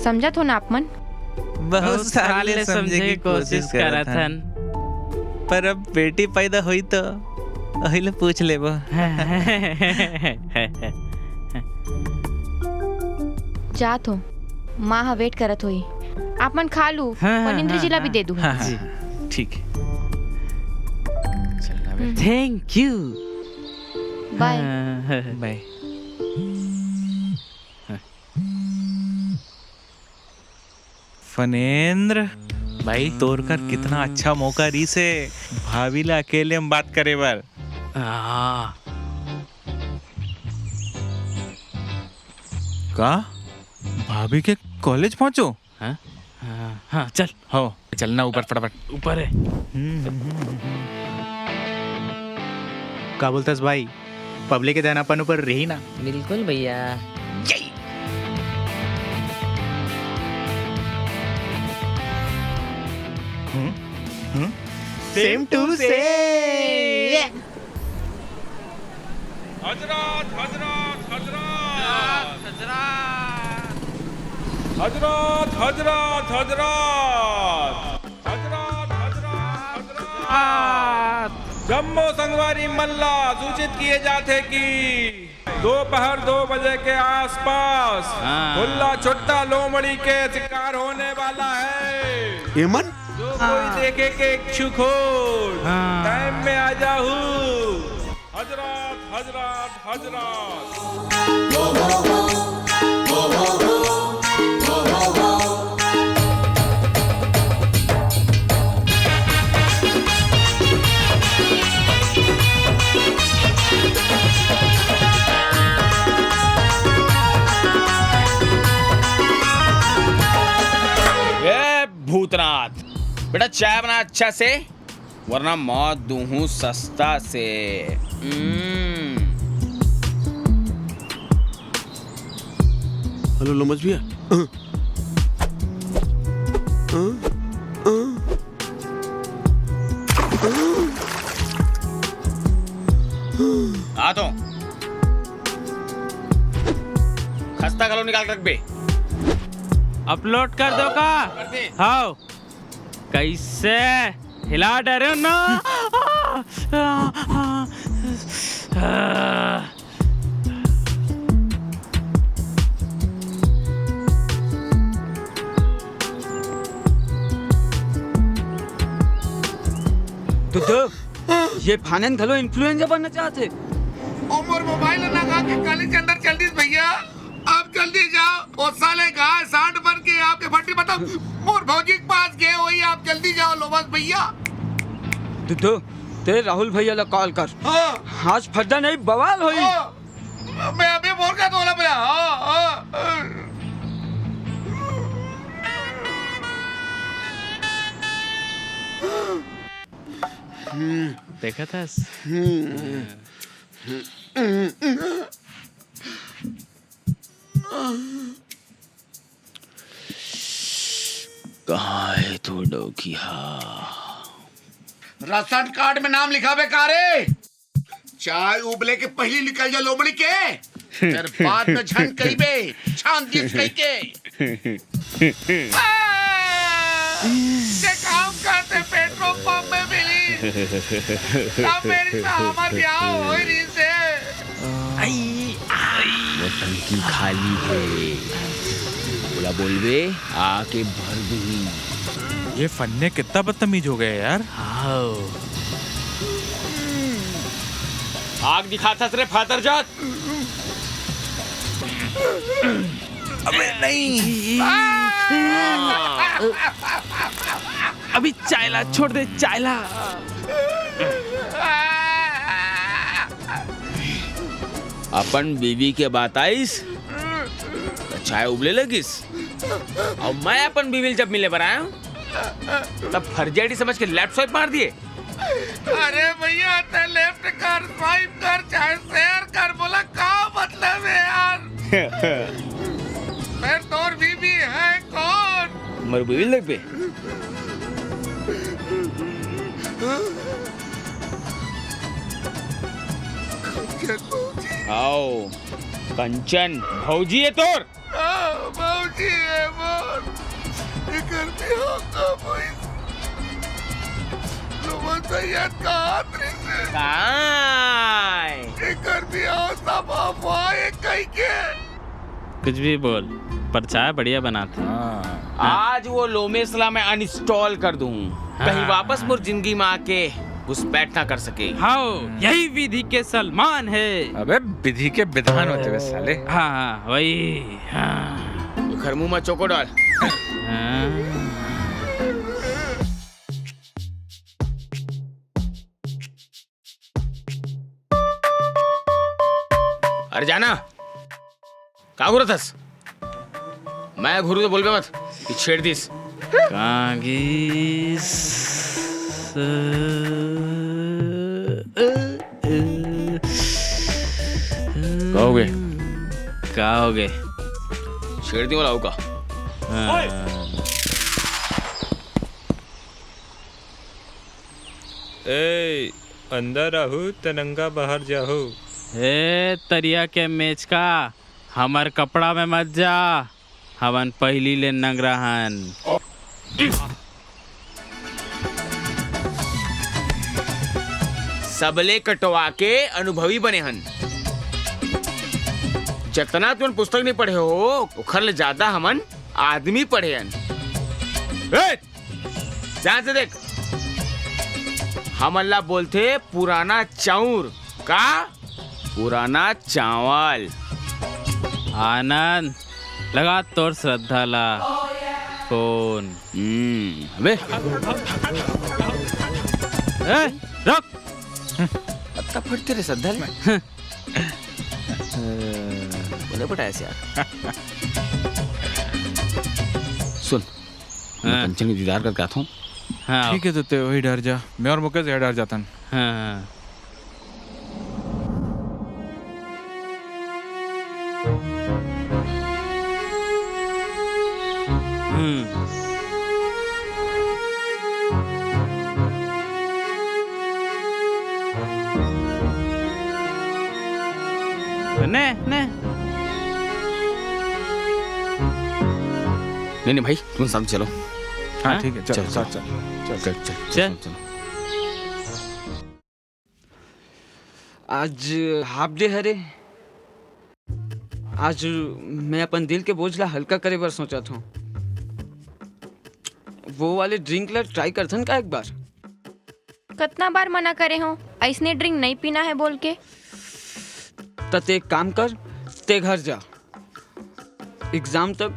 समझत हो ना आप मन? बहुत बहुत साल साल ले ले समझे समझे के के कोशिश कोशिश करत करत हन। हन। पर अब बेटी पैदा होई तो ओही ले पूछ लेबो। जात हो, माँ ह वेट करत होई। आप मन खा लू, हाँ, हाँ, फणींद्र जी ला भी हाँ, दे दू। हाँ, हाँ, जी। हाँ, ठीक है। चलना बे। हम्म। Thank you। बाय। हाँ, हाँ, हाँ। बाय। फणींद्र, भाई, तोर कर कितना अच्छा मौका रहिस हे भाभी ला अकेले में बात करे बर। आ। का? भाभी के कॉलेज पहुंचो? हाँ? हाँ, हाँ, चल। हो, चलना ऊपर फटाफट। ऊपर है। हम्म, हम्म, हम्म, हम्म। का बोलतस भाई? पब्लिक के ध्यान अपन ऊपर रही ना। बिल्कुल भैया। जय। हम्म, हम्म। Same to same। हजरत, हजरत, हजरत। हजरत, हजरत, हजरत। हजरत, हजरत, हजरत। जम्मो संगवारी मन ला सूचित किए जाथे कि दोपहर दो बजे के आसपास हाँ। खुल्ला छुट्टा लोमड़ी के शिकार होने वाला है। एमन? जो कोई देखे के इच्छुक हो, हाँ। टाइम में आ जाहू। हजरत, हजरत, हजरत। ए भूतनाथ, बेटा चाय बना अच्छा से, वरना मौत दूहूं सस्ता से। हम्म। हेलो लोमस भैया। अ, अ, अ। आ तो खस्ता घलो निकाल के रख बे। अपलोड कर दो का? कर दे। हाव। कैसे हिला डरे हो ना? तो, तो ये फानेन घलो इन्फ्लुएंसर बनना चाहते। ओ मोर मोबाइल ना गा के कॉलेज के अंदर चल दीस भैया। आप जल्दी जाओ, ओ साले गाय सांड बन के आपके फट्टी, मतलब, मोर भौजी के पास गए होई। आप जल्दी जाओ लोमस भैया। दुद्धू, ते राहुल भैया ला कॉल कर। हाँ। आज फड्डा नहीं, बवाल होई। हाँ। मैं अभी बोल का तोला भैया। हाँ, हाँ। देखा था? कहाँ है तोर डौकी हा? राशन कार्ड में नाम लिखाबे का रे? चाय उबले के पहली निकल जा लोमड़ी के, फिर बाद में झन कहिबे, छान दिस कहिके। आ! ये काम करते पेट्रोल पंप में मिली। तब मेरी तो हमर ब्याह होई रहिसे। वो टंकी खाली है। वो ला बोलबे, आके भर दिही। ये फन्ने कितना बदतमीज हो गया यार। हाव। आग दिखाथस रे फादर जात। अबे नहीं। अभी चाय ला, छोड़ दे चाय ला। अपन बीवी के बात आइस, त चाय उबले लगिस। अउ मैं अपन बीवी ल जब मिले बर आया हूँ, तब फर्जी आईडी समझ के लेफ्ट स्वाइप मार दिए। अरे भैया, ते लेफ्ट कर, स्वाइप कर, चाहे शेयर कर, बोला का मतलब है यार? फिर तोर बीवी है कौन? मोर बीवी लगबे। कंचन भौजी। आओ, कंचन भौजी है तोर। हाँ, भौजी है मोर। एकर बिहाव कब होइस? लोमन सैयद का हाथ रिसे। काय? एकर बिहाव सब अफवाह है कहि के। कुछ भी बोल, पर चाय बढ़िया बनाथे। हाँ। आज वो लोमेसला मैं अनइंस्टॉल कर दूँ। हाँ। कहीं वापस मोर जिंदगी में आके घुसपैठ ना कर सके। हाव, यही विधि के सलमान है। अबे विधि के विधान होथे बे साले। हाँ, हाँ, वही। हाँ। घर मुंह में चोको डाल। हाँ। अरे जाना, का घूरत हस? मैं घूरू तो बोलबे मत कि छेड़ दिस। कागिस। का हो गे? का हो गे? छेड़ दी वाला हो का? हाँ। ए, अंदर रहू त नंगा बाहर जाहू। ए, तरिया के मेचका, हमर कपड़ा में मत जा, हमन पहिली ले नंगरा हन। सबले कटवा के अनुभवी बने हन। जतना तुमन पुस्तक नहीं पढ़े हो, ओखर ले ज्यादा हमन आदमी पढ़े हन। ए, ध्यान से देख, हमन ला बोलथे पुराना चाउर। का? पुराना चावल। आनंद, लगा तोर श्रद्धा ला फोन। हम्म, अबे। ए, रुक। अत्ता फटथे रे श्रद्धा ले। बोले बेटा ऐसे यार। सुन, मैं हाँ। कंचन के दीदार करके आता हूँ। हाँ। ठीक है, तो ते वही डहर जा, मैं और मुकेश ये डहर जाथन। हाँ, हाँ। हम्म। ने, ने। नहीं, नहीं भाई, तुम साथ चलो। हाँ, हाँ? ठीक है, चल, चल, चल, चल। चल, चल, चल, चल। चल, चल। आज हाफ डे हरे। आज मैं अपन दिल के बोझ ला हल्का करे बर सोचत हूँ। वो वाले ड्रिंक ला ट्राई करथन का एक बार? कतना बार मना करे हो, ऐसने ड्रिंक नहीं पीना है बोल के। त ते एक काम कर, ते घर जा। एग्जाम तक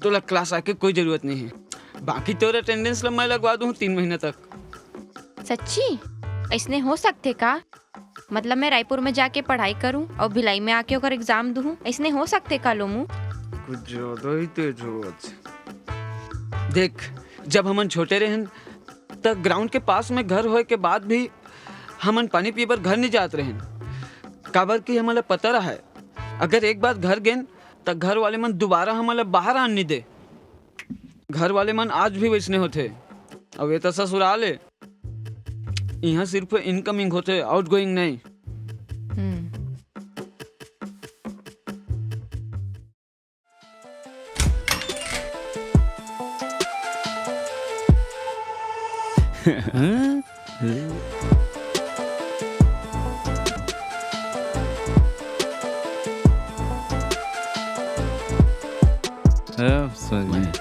तोला क्लास आके कोई जरूरत नहीं है। बाकी तोर अटेंडेंस ला मैं लगवा दूँ तीन महीना तक। सच्ची? ऐसने हो सकथे का? मतलब मैं रायपुर में जाके पढ़ाई करूँ और भिलाई में आके ओकर एग्जाम दूँ? ऐसने हो सकथे का लोमू? कुछ ज्यादा ही तेज हो आज। देख, जब हमन छोटे रहन, त ग्राउंड के पास में घर होए के बाद भी हमन पानी पीए बर घर नहीं जात रहन, काबर कि हमन ला पता रहा है, अगर एक बार घर गेन, त घर वाले मन दोबारा हमन ला बाहर आन नहीं दे। घर वाले मन आज भी वैसने होथे। अब ये तो ससुराल है, यहाँ सिर्फ इनकमिंग होथे, आउटगोइंग नहीं। हम्म। समझ में।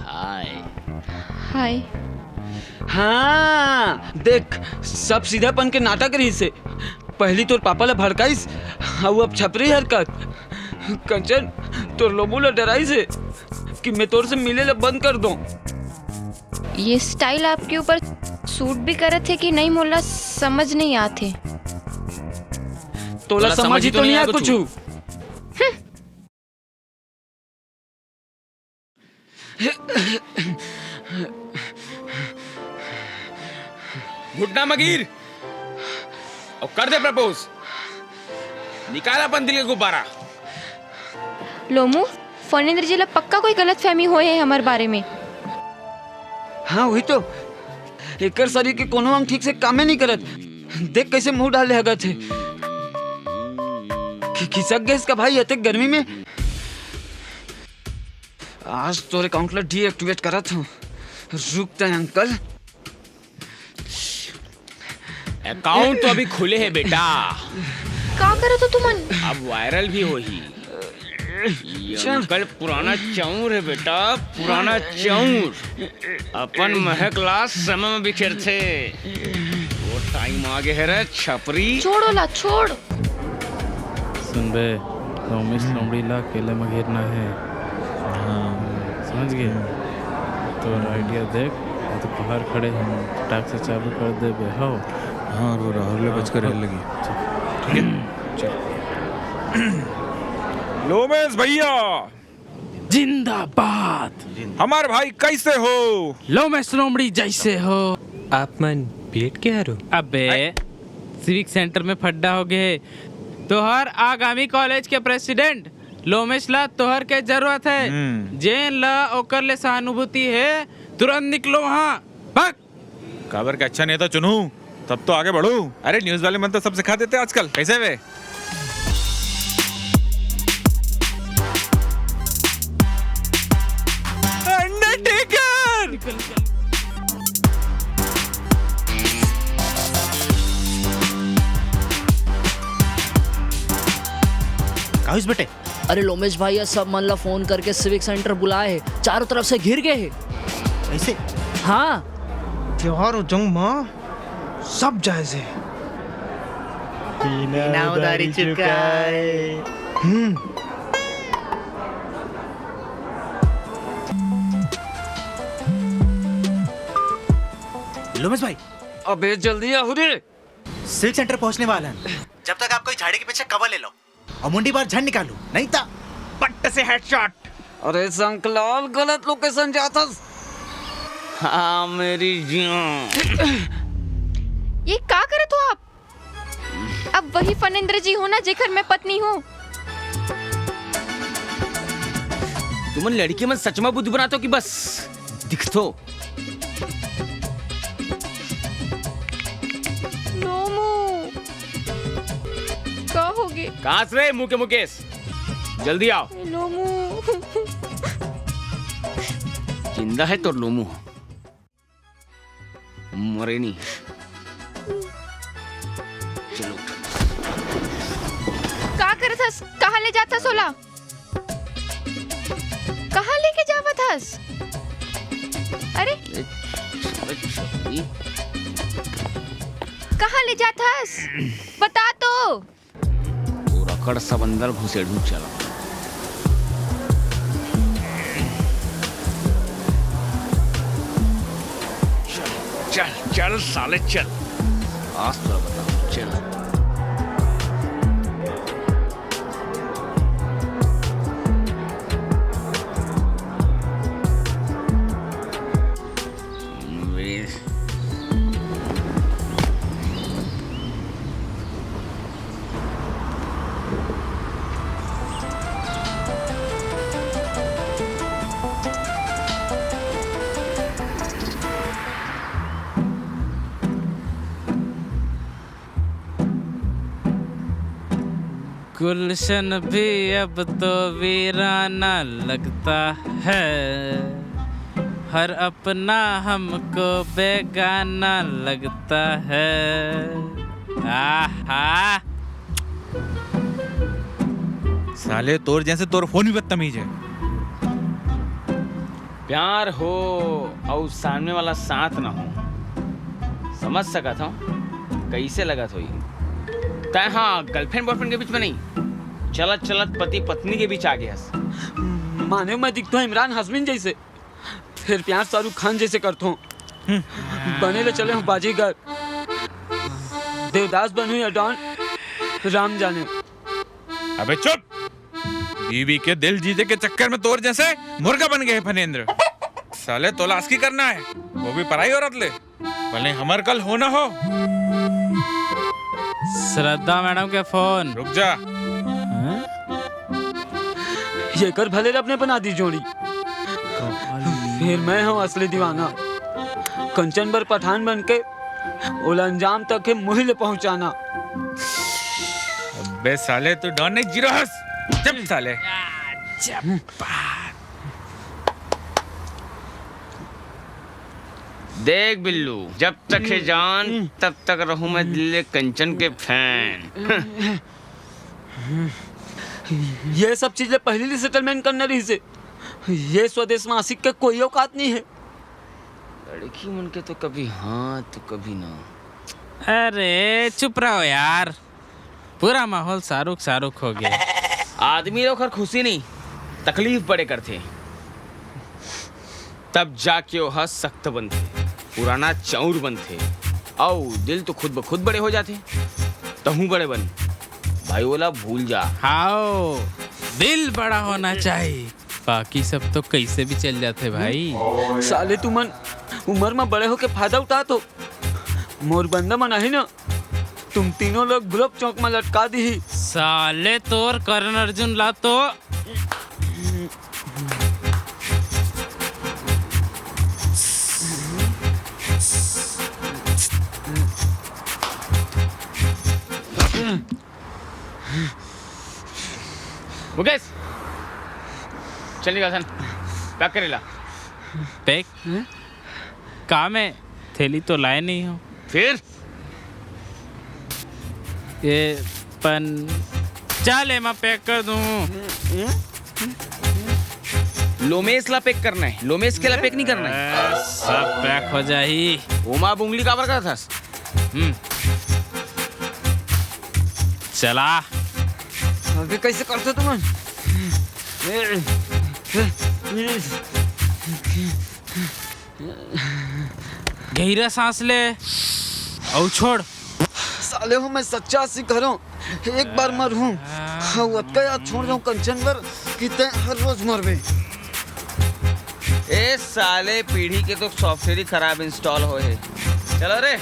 हाय। हाय। हाँ, देख, सब सीधापन के नाटक रहिस हे। पहली तोर पापा ला भड़काइस, अउ अब छपरी हरकत। कंचन, तोर लोमू ला डराइस हे कि मैं तोर से मिले ला बंद कर दूं। ये स्टाइल आपके ऊपर सूट भी करत हे कि नहीं, मोला समझ नहीं आत हे। तोला समझ ही तो नहीं आय कुछु। घुटना म गिर अउ कर दे प्रपोज। निकाल अपन दिल के गुब्बारा। लोमू, फणींद्र जी ला पक्का कोई गलतफहमी होए हे हमर बारे में। हाँ, वही तो। एकर शरीर के कोनो अंग ठीक से कामे नहीं करत। देख कैसे मुंह डाले हगत हे। खि-, खिसक गए इसका भाई अतेक गर्मी में। आज तोर अकाउंट ला डीएक्टिवेट करत हूँ। रुक तैं अंकल। अकाउंट तो अभी खुले हे बेटा। का करत हो तुमन? अब वायरल भी होही। ये अंकल पुराना चाउर हे बेटा, पुराना चाउर। अपन महक ला समय में बिखेरथे। वो टाइम आगे हे रे छपरी। छोड़ ओला, छोड़। सुन बे, लोमेश लोमड़ी ला अकेले में घेरना हे। हाँ। समझ गए? तो आइडिया देख, वो तो बाहर खड़े हैं, फटाक से चालू कर दे बे, हो। हाँ, रो रहा, हरले बच कर हाँ। लगी। ठीक है, चल। लोमेश भैया, जिंदाबाद। हमार भाई कैसे हो? लोमेश लोमड़ी जैसे हो। आप मन बीएड के हरो? अबे, सिविक सेंटर में फड्डा हो गए। तोहर आगामी कॉलेज के प्रेसिडेंट लोमेश ला तोहर के जरूरत है। हम्म। जेन ला ओकर ले सहानुभूति है, तुरंत निकलो वहाँ। भाग। काबर के अच्छा नेता चुनू, तब तो आगे बढ़ू। अरे, न्यूज़ वाले मन तो सब सिखा देते आजकल। कैसे बे? अंडरटेकर! काहिस बेटे? अरे लोमेश भाई, ये सब मन ला फोन करके सिविक सेंटर बुलाए हे, चारों तरफ से घिर गए हे। ऐसे? हाँ। त्योहार अउ जंग म सब जायज हे। बिना उधारी चुकाए। हम्म। लोमेश भाई। अबे जल्दी आहू रे। सिविक सेंटर पहुंचने वाला है। जब तक आप कोई झाड़ी के पीछे कवर ले लो। अउ मुंडी बाहर झन निकालू, नहीं ता पट्ट से हेडशॉट। अरे शंखलाल, गलत लोकेशन जाथस। हाँ, मेरी जान। ये का करत हो आप? अब वही फणींद्र जी हो ना, जेकर मैं पत्नी हूँ। तुमन लड़की मन सच में बुद्ध बनाथो कि बस दिखथो? लोमू, का होगे? कहाँ से रे मुंह के मुकेश? जल्दी आओ। लोमू। जिंदा है तोर लोमू। मरे नहीं। चलो। का करत हस? कहाँ ले जात हस ओला? कहाँ लेके जावत हस? अरे, अरे, छोरी। कहाँ ले जात हस? बता तो। पूरा कड़ सब अंदर घुसेड़ू, चला। चल, चल, चल, साले, चल। आज तोला बताऊं, चल। गुलशन भी अब तो वीराना लगता है, हर अपना हमको बेगाना लगता है। आहा। साले तोर जैसे तोर फोन भी बदतमीज है। प्यार हो अउ सामने वाला साथ ना हो, समझ सकत हूँ कैसे लगत होई। तय हाँ, गर्लफ्रेंड बॉयफ्रेंड के बीच में नहीं, चलत चलत पति पत्नी के बीच आ गया। माने मैं दिखता हूँ इमरान हाशमी जैसे, फिर प्यार शाहरुख खान जैसे करता हूँ। बने ले चले हूँ बाजीगर, देवदास बनू या डॉन, राम जाने। अबे चुप। बीवी के दिल जीते के चक्कर में तोर जैसे मुर्गा बन गए फनेंद्र। साले तोला आशिकी करना है, वो भी पराई औरत ले। भले हमर कल हो ना हो। श्रद्धा मैडम के फोन। रुक जा। हाँ? येकर भले अपने बना दी जोड़ी। फिर मैं हूँ असली दीवाना। कंचन बर पठान बन के ओला अंजाम तक के मुहिल पहुंचाना। अबे साले, तू डॉन नहीं, जीरो हस। चुप साले। देख बिल्लू, जब तक है जान, तब तक रहूं मैं दिल्ली कंचन के फैन। ये सब चीजें पहले ही सेटलमेंट करना रही से। ये स्वदेश में आशिक के कोई औकात नहीं है। लड़की मन के तो कभी हाँ तो कभी ना। अरे चुप रहो यार, पूरा माहौल शाहरुख शाहरुख हो गया। आदमी ला ओकर खुशी नहीं, तकलीफ बड़े करथे, तब जाके ओह सख्त बनथे, पुराना चाउर बनथे, अउ दिल तो खुद ब खुद बड़े हो जाथे। तहूँ बड़े बन भाई, ओला भूल जा। हाओ, दिल बड़ा होना चाहिए, बाकी सब तो कैसे भी चल जाथे भाई। साले तुमन उम्र में बड़े होके फायदा उठात हो। मोर बंदा मन आही ना, तुम तीनों लोग गुलाब चौक में लटका दी। साले तोर करण अर्जुन ला तो। मुकेश, चल निकाल सन, पैक करे ला। पैक? हैं? का मैं थैली तो लाए नहीं हूँ। फिर? ये पन, चल एमा पैक कर दूँ। लोमेश ला पैक करना है, लोमेश के ला पैक नहीं करना है। ए, सब पैक हो जाही। ओमा अब उंगली काबर करत हस? हम्म। चला। अबे कैसे करते तुमन? गहरा सांस ले अउ छोड़। साले हो, मैं सच्चा आशिक हरौं, एक बार मरहूं, अउ अतका याद छोड़ जाऊं कंचन बर कि तैं हर रोज मरबे। ए साले, पीढ़ी के तो सॉफ्टवेयर ही खराब इंस्टॉल होए हे। चलो रे,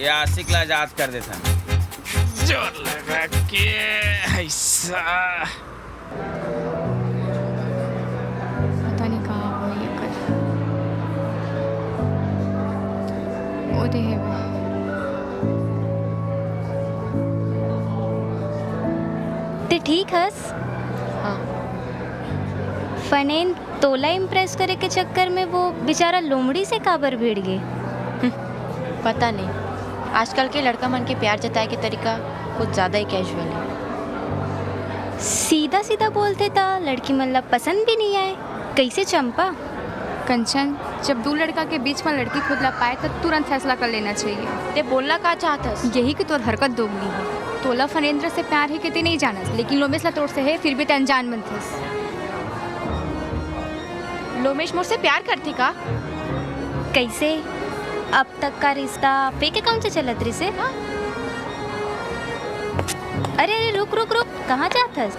ये आशिक ला आजाद कर देथन। जोर लगा के ऐसा। पता नहीं कहाँ होई एकर। ओ दे हे वो। ते ठीक हस? हाँ। फनेन तोला इम्प्रेस करे के चक्कर में वो बेचारा लोमड़ी से काबर भिड़ गे? पता नहीं, आजकल के लड़का मन के प्यार जताए के तरीका कुछ ज्यादा ही कैजुअल है। सीधा सीधा बोलथे त लड़की मन ला पसंद भी नहीं आए। कैसे चंपा? कंचन, जब दू लड़का के बीच में लड़की खुद ला पाए, त तुरंत फैसला कर लेना चाहिए। ते बोलना का चाहत हस? यही कि तोर हरकत दोगली है। तोला फनेंद्र से प्यार है कि ते नहीं जानस, लेकिन लोमेश ला तोर से है, फिर भी ते अनजान बनथस। लोमेश मोर से प्यार करथे का? कैसे? अब तक का रिश्ता फेक अकाउंट से चलत रिसे? हाँ। अरे, अरे, रुक, रुक, रुक, कहाँ जात हस?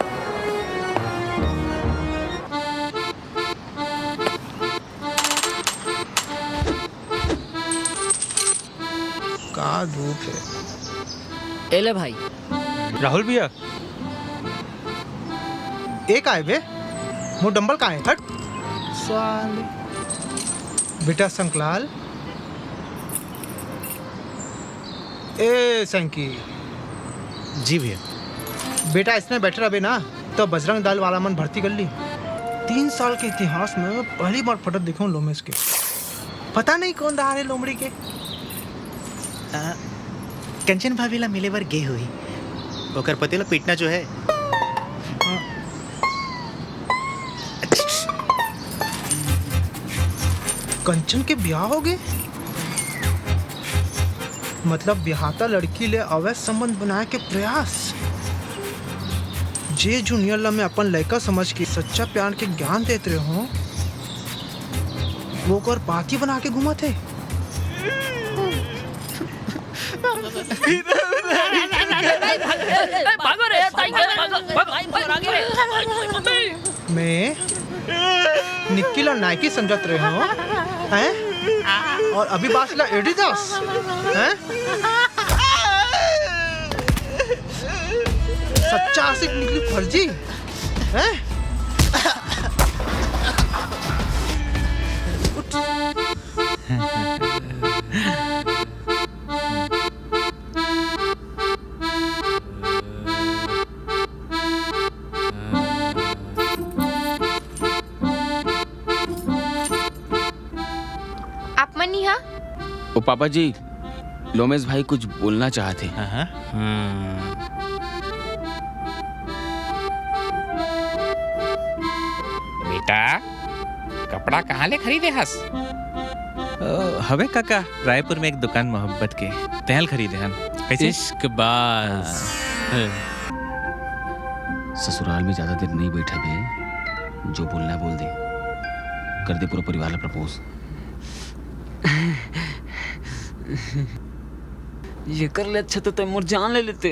का धूप है। ए ले भाई। राहुल भैया, ए का है बे? मोर डंबल का है? हट। साले। बेटा संकलाल। ए सैंकी। जी भैया। बेटा, इसने बैठे रहे ना, तो बजरंग दल वाला मन भर्ती कर ली। तीन साल के इतिहास में पहली बार फटत देखे हूँ लोमेश के। पता नहीं कौन दहार है लोमड़ी के। आ, कंचन भाभी ला मिले बर गे होही। ओकर पति ला पीटना जो है। कंचन के ब्याह हो गए? मतलब, ब्याहता लड़की ले अवैध संबंध बनाए के प्रयास। जे जूनियर ला मैं अपन लड़का समझ के सच्चा प्यार के ज्ञान देत रहे हूँ, वो ओकर बाती बना के घूमत है। भागो रे, भागो, भागो, भागो, भागो, आगे रे। मैं निक्की ला नाइकी समझत रहे हूँ, हैं? और अभी बास ला एडिडास, हैं? सच्चा आशिक निकली फर्जी, हैं? आप मन इहाँ? ओ पापा जी, लोमेश भाई कुछ बोलना चाहत हे। हाँ, हाँ। हम्म। बेटा, कपड़ा कहाँ ले खरीदे हस? अ, हवे काका, रायपुर में एक दुकान मोहब्बत के, तहल खरीदे हन। कैसे? इश्कबाज। हाँ। ससुराल में ज्यादा देर नहीं बैठा बे, जो बोलना है बोल दे, कर दे पूरा परिवार ला प्रपोज। ये कर ले अच्छा तो तय मोर जान ले लेते।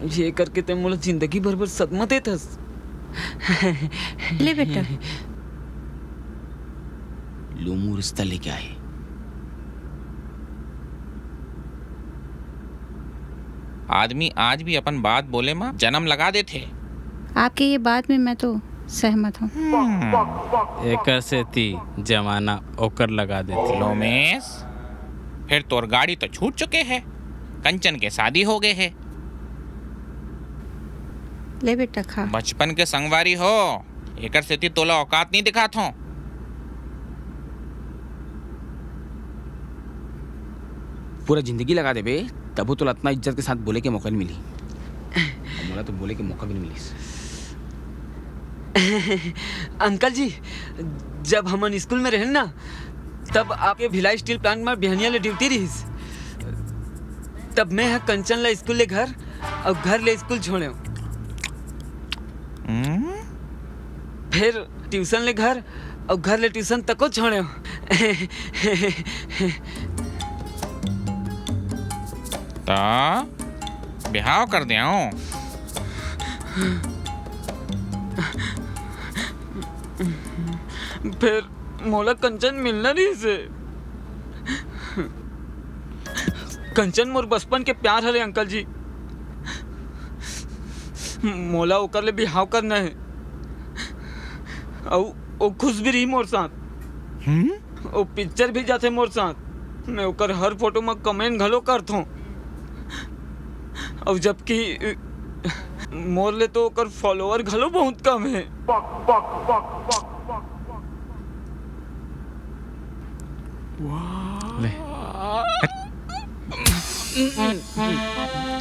ये करके तय मोला जिंदगी भर भर सदमा देत हस। ले बेटा। लोमू रिश्ता लेके आए। आदमी आज भी अपन बात बोले म जन्म लगा देथे। आपके ये बात में मैं तो सहमत हूँ। एकर सेती जमाना ओकर लगा देथे। लोमेश, फिर तोर गाड़ी तो छूट चुके है, कंचन के शादी हो गए है। ले बेटा, खा। बचपन के संगवारी हो, एकर सेती तोला औकात नहीं दिखात हो। पूरा जिंदगी लगा देबे, तभो तोला अतना इज्जत के साथ बोले के मौका नहीं मिली। मोला तो बोले के मौका भी नहीं मिलिस। अंकल जी, जब हमन स्कूल में रहन ना, तब आपके भिलाई स्टील प्लांट में बिहनिया ले ड्यूटी रहिस। तब मैं ह कंचन ला स्कूल ले घर और घर ले स्कूल छोड़े। हम्म? फिर ट्यूशन ले घर और घर ले ट्यूशन तको छोड़े। ता बिहाव कर दे। फिर मोला कंचन मिलना रहिस हे। कंचन मोर बचपन के प्यार हरे अंकल जी। मोला ओकर ले बिहाव करना हे। अउ ओ खुश भी रही मोर साथ। हम्म? ओ पिक्चर भी जाथे मोर साथ। मैं ओकर हर फोटो में कमेंट घलो करथों। अउ जबकि मोर ले तो ओकर फॉलोअर घलो बहुत कम हे। ले।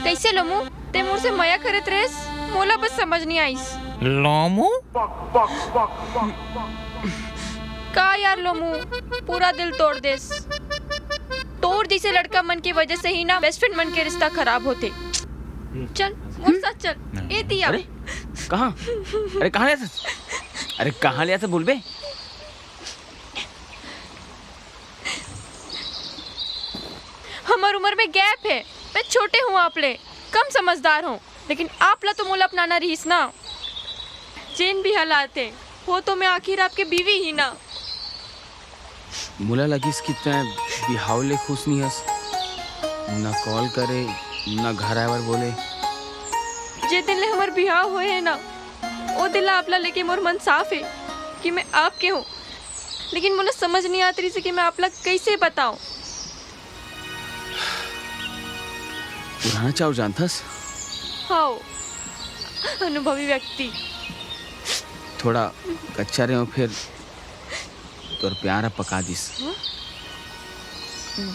कैसे लोमू? ते मोर से मया करत रेस, मोला बस समझ नहीं आइस। लोमू? का यार लोमू, पूरा दिल तोड़ देस। तोर जैसे लड़का मन की वजह से ही ना बेस्ट फ्रेंड मन के रिश्ता खराब होते। चल, मोर साथ चल। ए दिया। अरे, कहाँ? अरे, कहाँ ले आते? अरे, कहाँ ले आते बोलबे? हमर उम्र में गैप है, मैं छोटे हूँ आप ले, कम समझदार हूँ, लेकिन आप ला तो मोला अपनाना रहिस ना। जेन भी हालात है, वो तो मैं आखिर आपके बीवी ही ना। मोला लगिस कि तैं बिहाव ले खुश नहीं हस, ना कॉल करे, ना घर आए बर बोले। जे दिन ले हमर बिहाव होए है ना, ओ दिन ला आपला लेके मोर मन साफ है कि मैं आपके हूँ, लेकिन मोला समझ नहीं आत रहिस कि मैं आपला कैसे बताऊँ। पुराना चाउर जानथस? हव, अनुभवी व्यक्ति। थोड़ा कच्चा रहे हो, फिर तोर प्यार ह पका दिस। हम्म?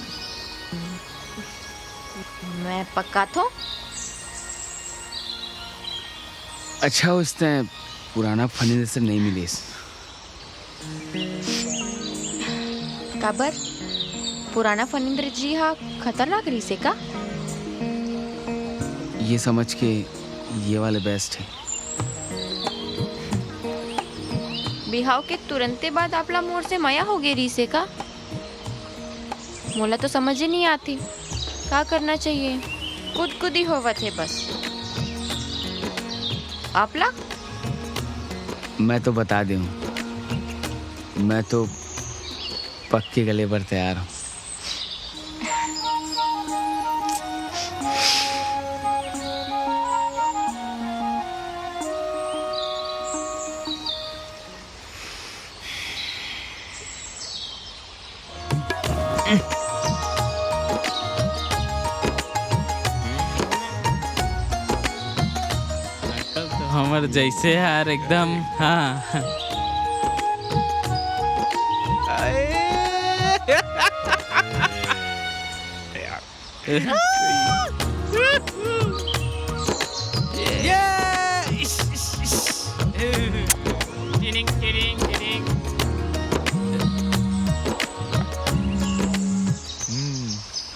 मैं पकाथों? अच्छा, उसने पुराना फनिंद्र से नहीं मिलिस। काबर? पुराना फनिंद्र जी हा खतरनाक रहिसे का? ये समझ के ये वाले बेस्ट है। बिहाव के तुरंते बाद आपला मोर से मया हो गे रहिसे का? मोला तो समझ ही नहीं आती, का करना चाहिए? कुदकुदी होवत है बस। आपला? मैं तो बता दूं, मैं तो पक्के गले पर तैयार हूँ। हमर जैसे यार एकदम, हाँ।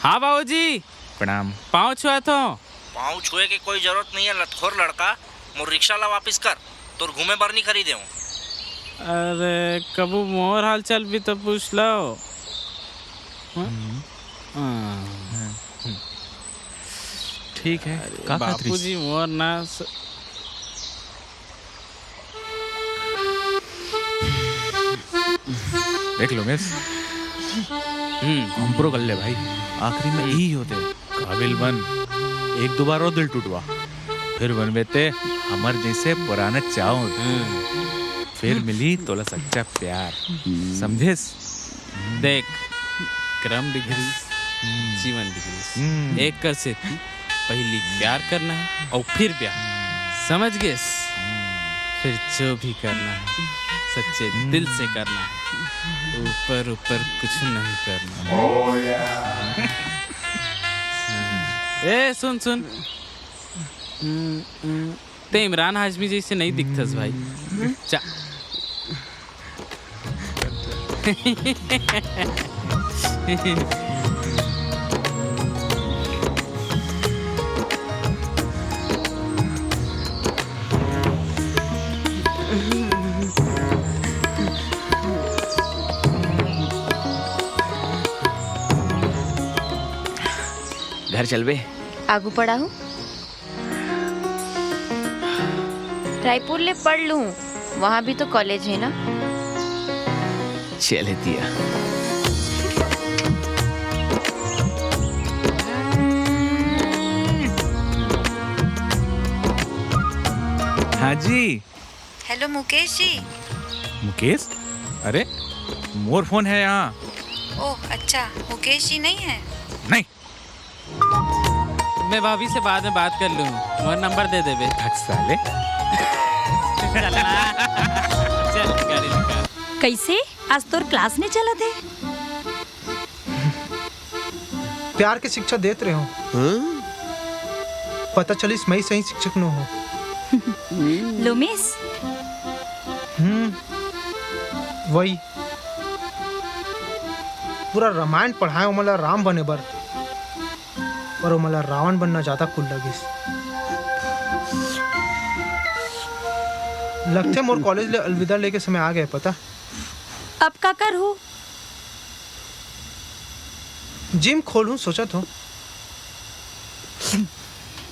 हाँ बाबूजी। प्रणाम। पाँव छुआ थो। पाँव छुए के कोई जरूरत नहीं है, लतखोर लड़का। मोर रिक्शा ला वापिस कर, तोर घूमे बर नहीं खरीदे हूँ। अरे, कभू मोर हाल चाल भी तो पूछ लो। हाँ? हम्म। हाँ। हम्म। ठीक है, अरे, का कहत रहिस? बापूजी मोर ना स- देख लो मिस, हम्म। हम प्रो कर ले भाई, आखिरी में हम्म। यही होते। काबिल बन, एक दो बार और दिल टूटवा, फिर बनबे ते हमर जैसे पुराना चाउर। हम्म। फिर मिली तोला सच्चा प्यार, हम्म। समझेस? देख, क्रम बिगड़ी, हम्म। जीवन बिगड़ी। हम्म। एक कर सेती पहली प्यार करना है और फिर ब्याह, समझ गेस? हम्म। फिर जो भी करना है, सच्चे हम्म। दिल से करना है, ऊपर ऊपर कुछ नहीं करना। ए, सुन, सुन। ते इमरान हाशमी जैसे नहीं दिखतस भाई। जा। घर चलबे? आगू पढ़ाहू। रायपुर ले पढ़ लूँ, वहाँ भी तो कॉलेज है ना। चले दिया। हाँ जी। हेलो मुकेश जी। मुकेश? अरे, मोर फोन है यहाँ। ओह अच्छा, मुकेश जी नहीं है? नहीं। मैं भाभी से बाद में बात कर लूँ, मोर नंबर दे देबे। हट साले। चल ना। चल, गाड़ी निकाल। कैसे? आज तोर क्लास नहीं चलत है? प्यार के शिक्षा देत रहे हो। हाँ? पता चलिस, मैं ही सही शिक्षक नो हो। लोमेश। हम्म, वही। पूरा रामायण पढ़ाए ओमन ला राम बने बर, पर ओमन ला रावण बनना ज्यादा cool लगिस। लगथे मोर कॉलेज ले अलविदा लेके समय आ गए, पता? अब का करहू? जिम खोलहूँ सोचत हो।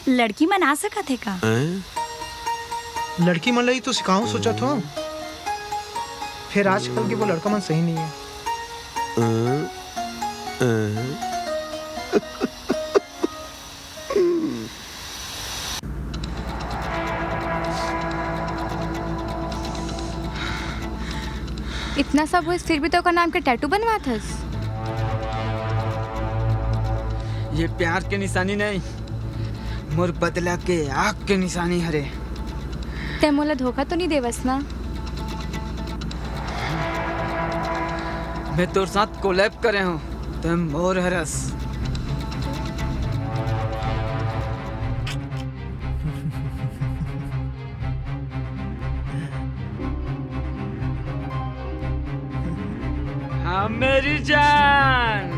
लड़की मन आ सकत हे का? हैं? लड़की मन ला ही तो सिखाहूँ सोचत हो। फिर आजकल के वो लड़का मन सही नहीं है। हैं? हैं? इतना सब होइस, फिर भी तो ओकर नाम के टैटू बनवात हस। ये प्यार के निशानी नहीं, मोर बदला के आग के निशानी हरे। तैं मोला धोखा तो नहीं देवस ना? मैं तोर साथ कोलैब करे हूँ, तैं मोर हरस। हाँ मेरी जान,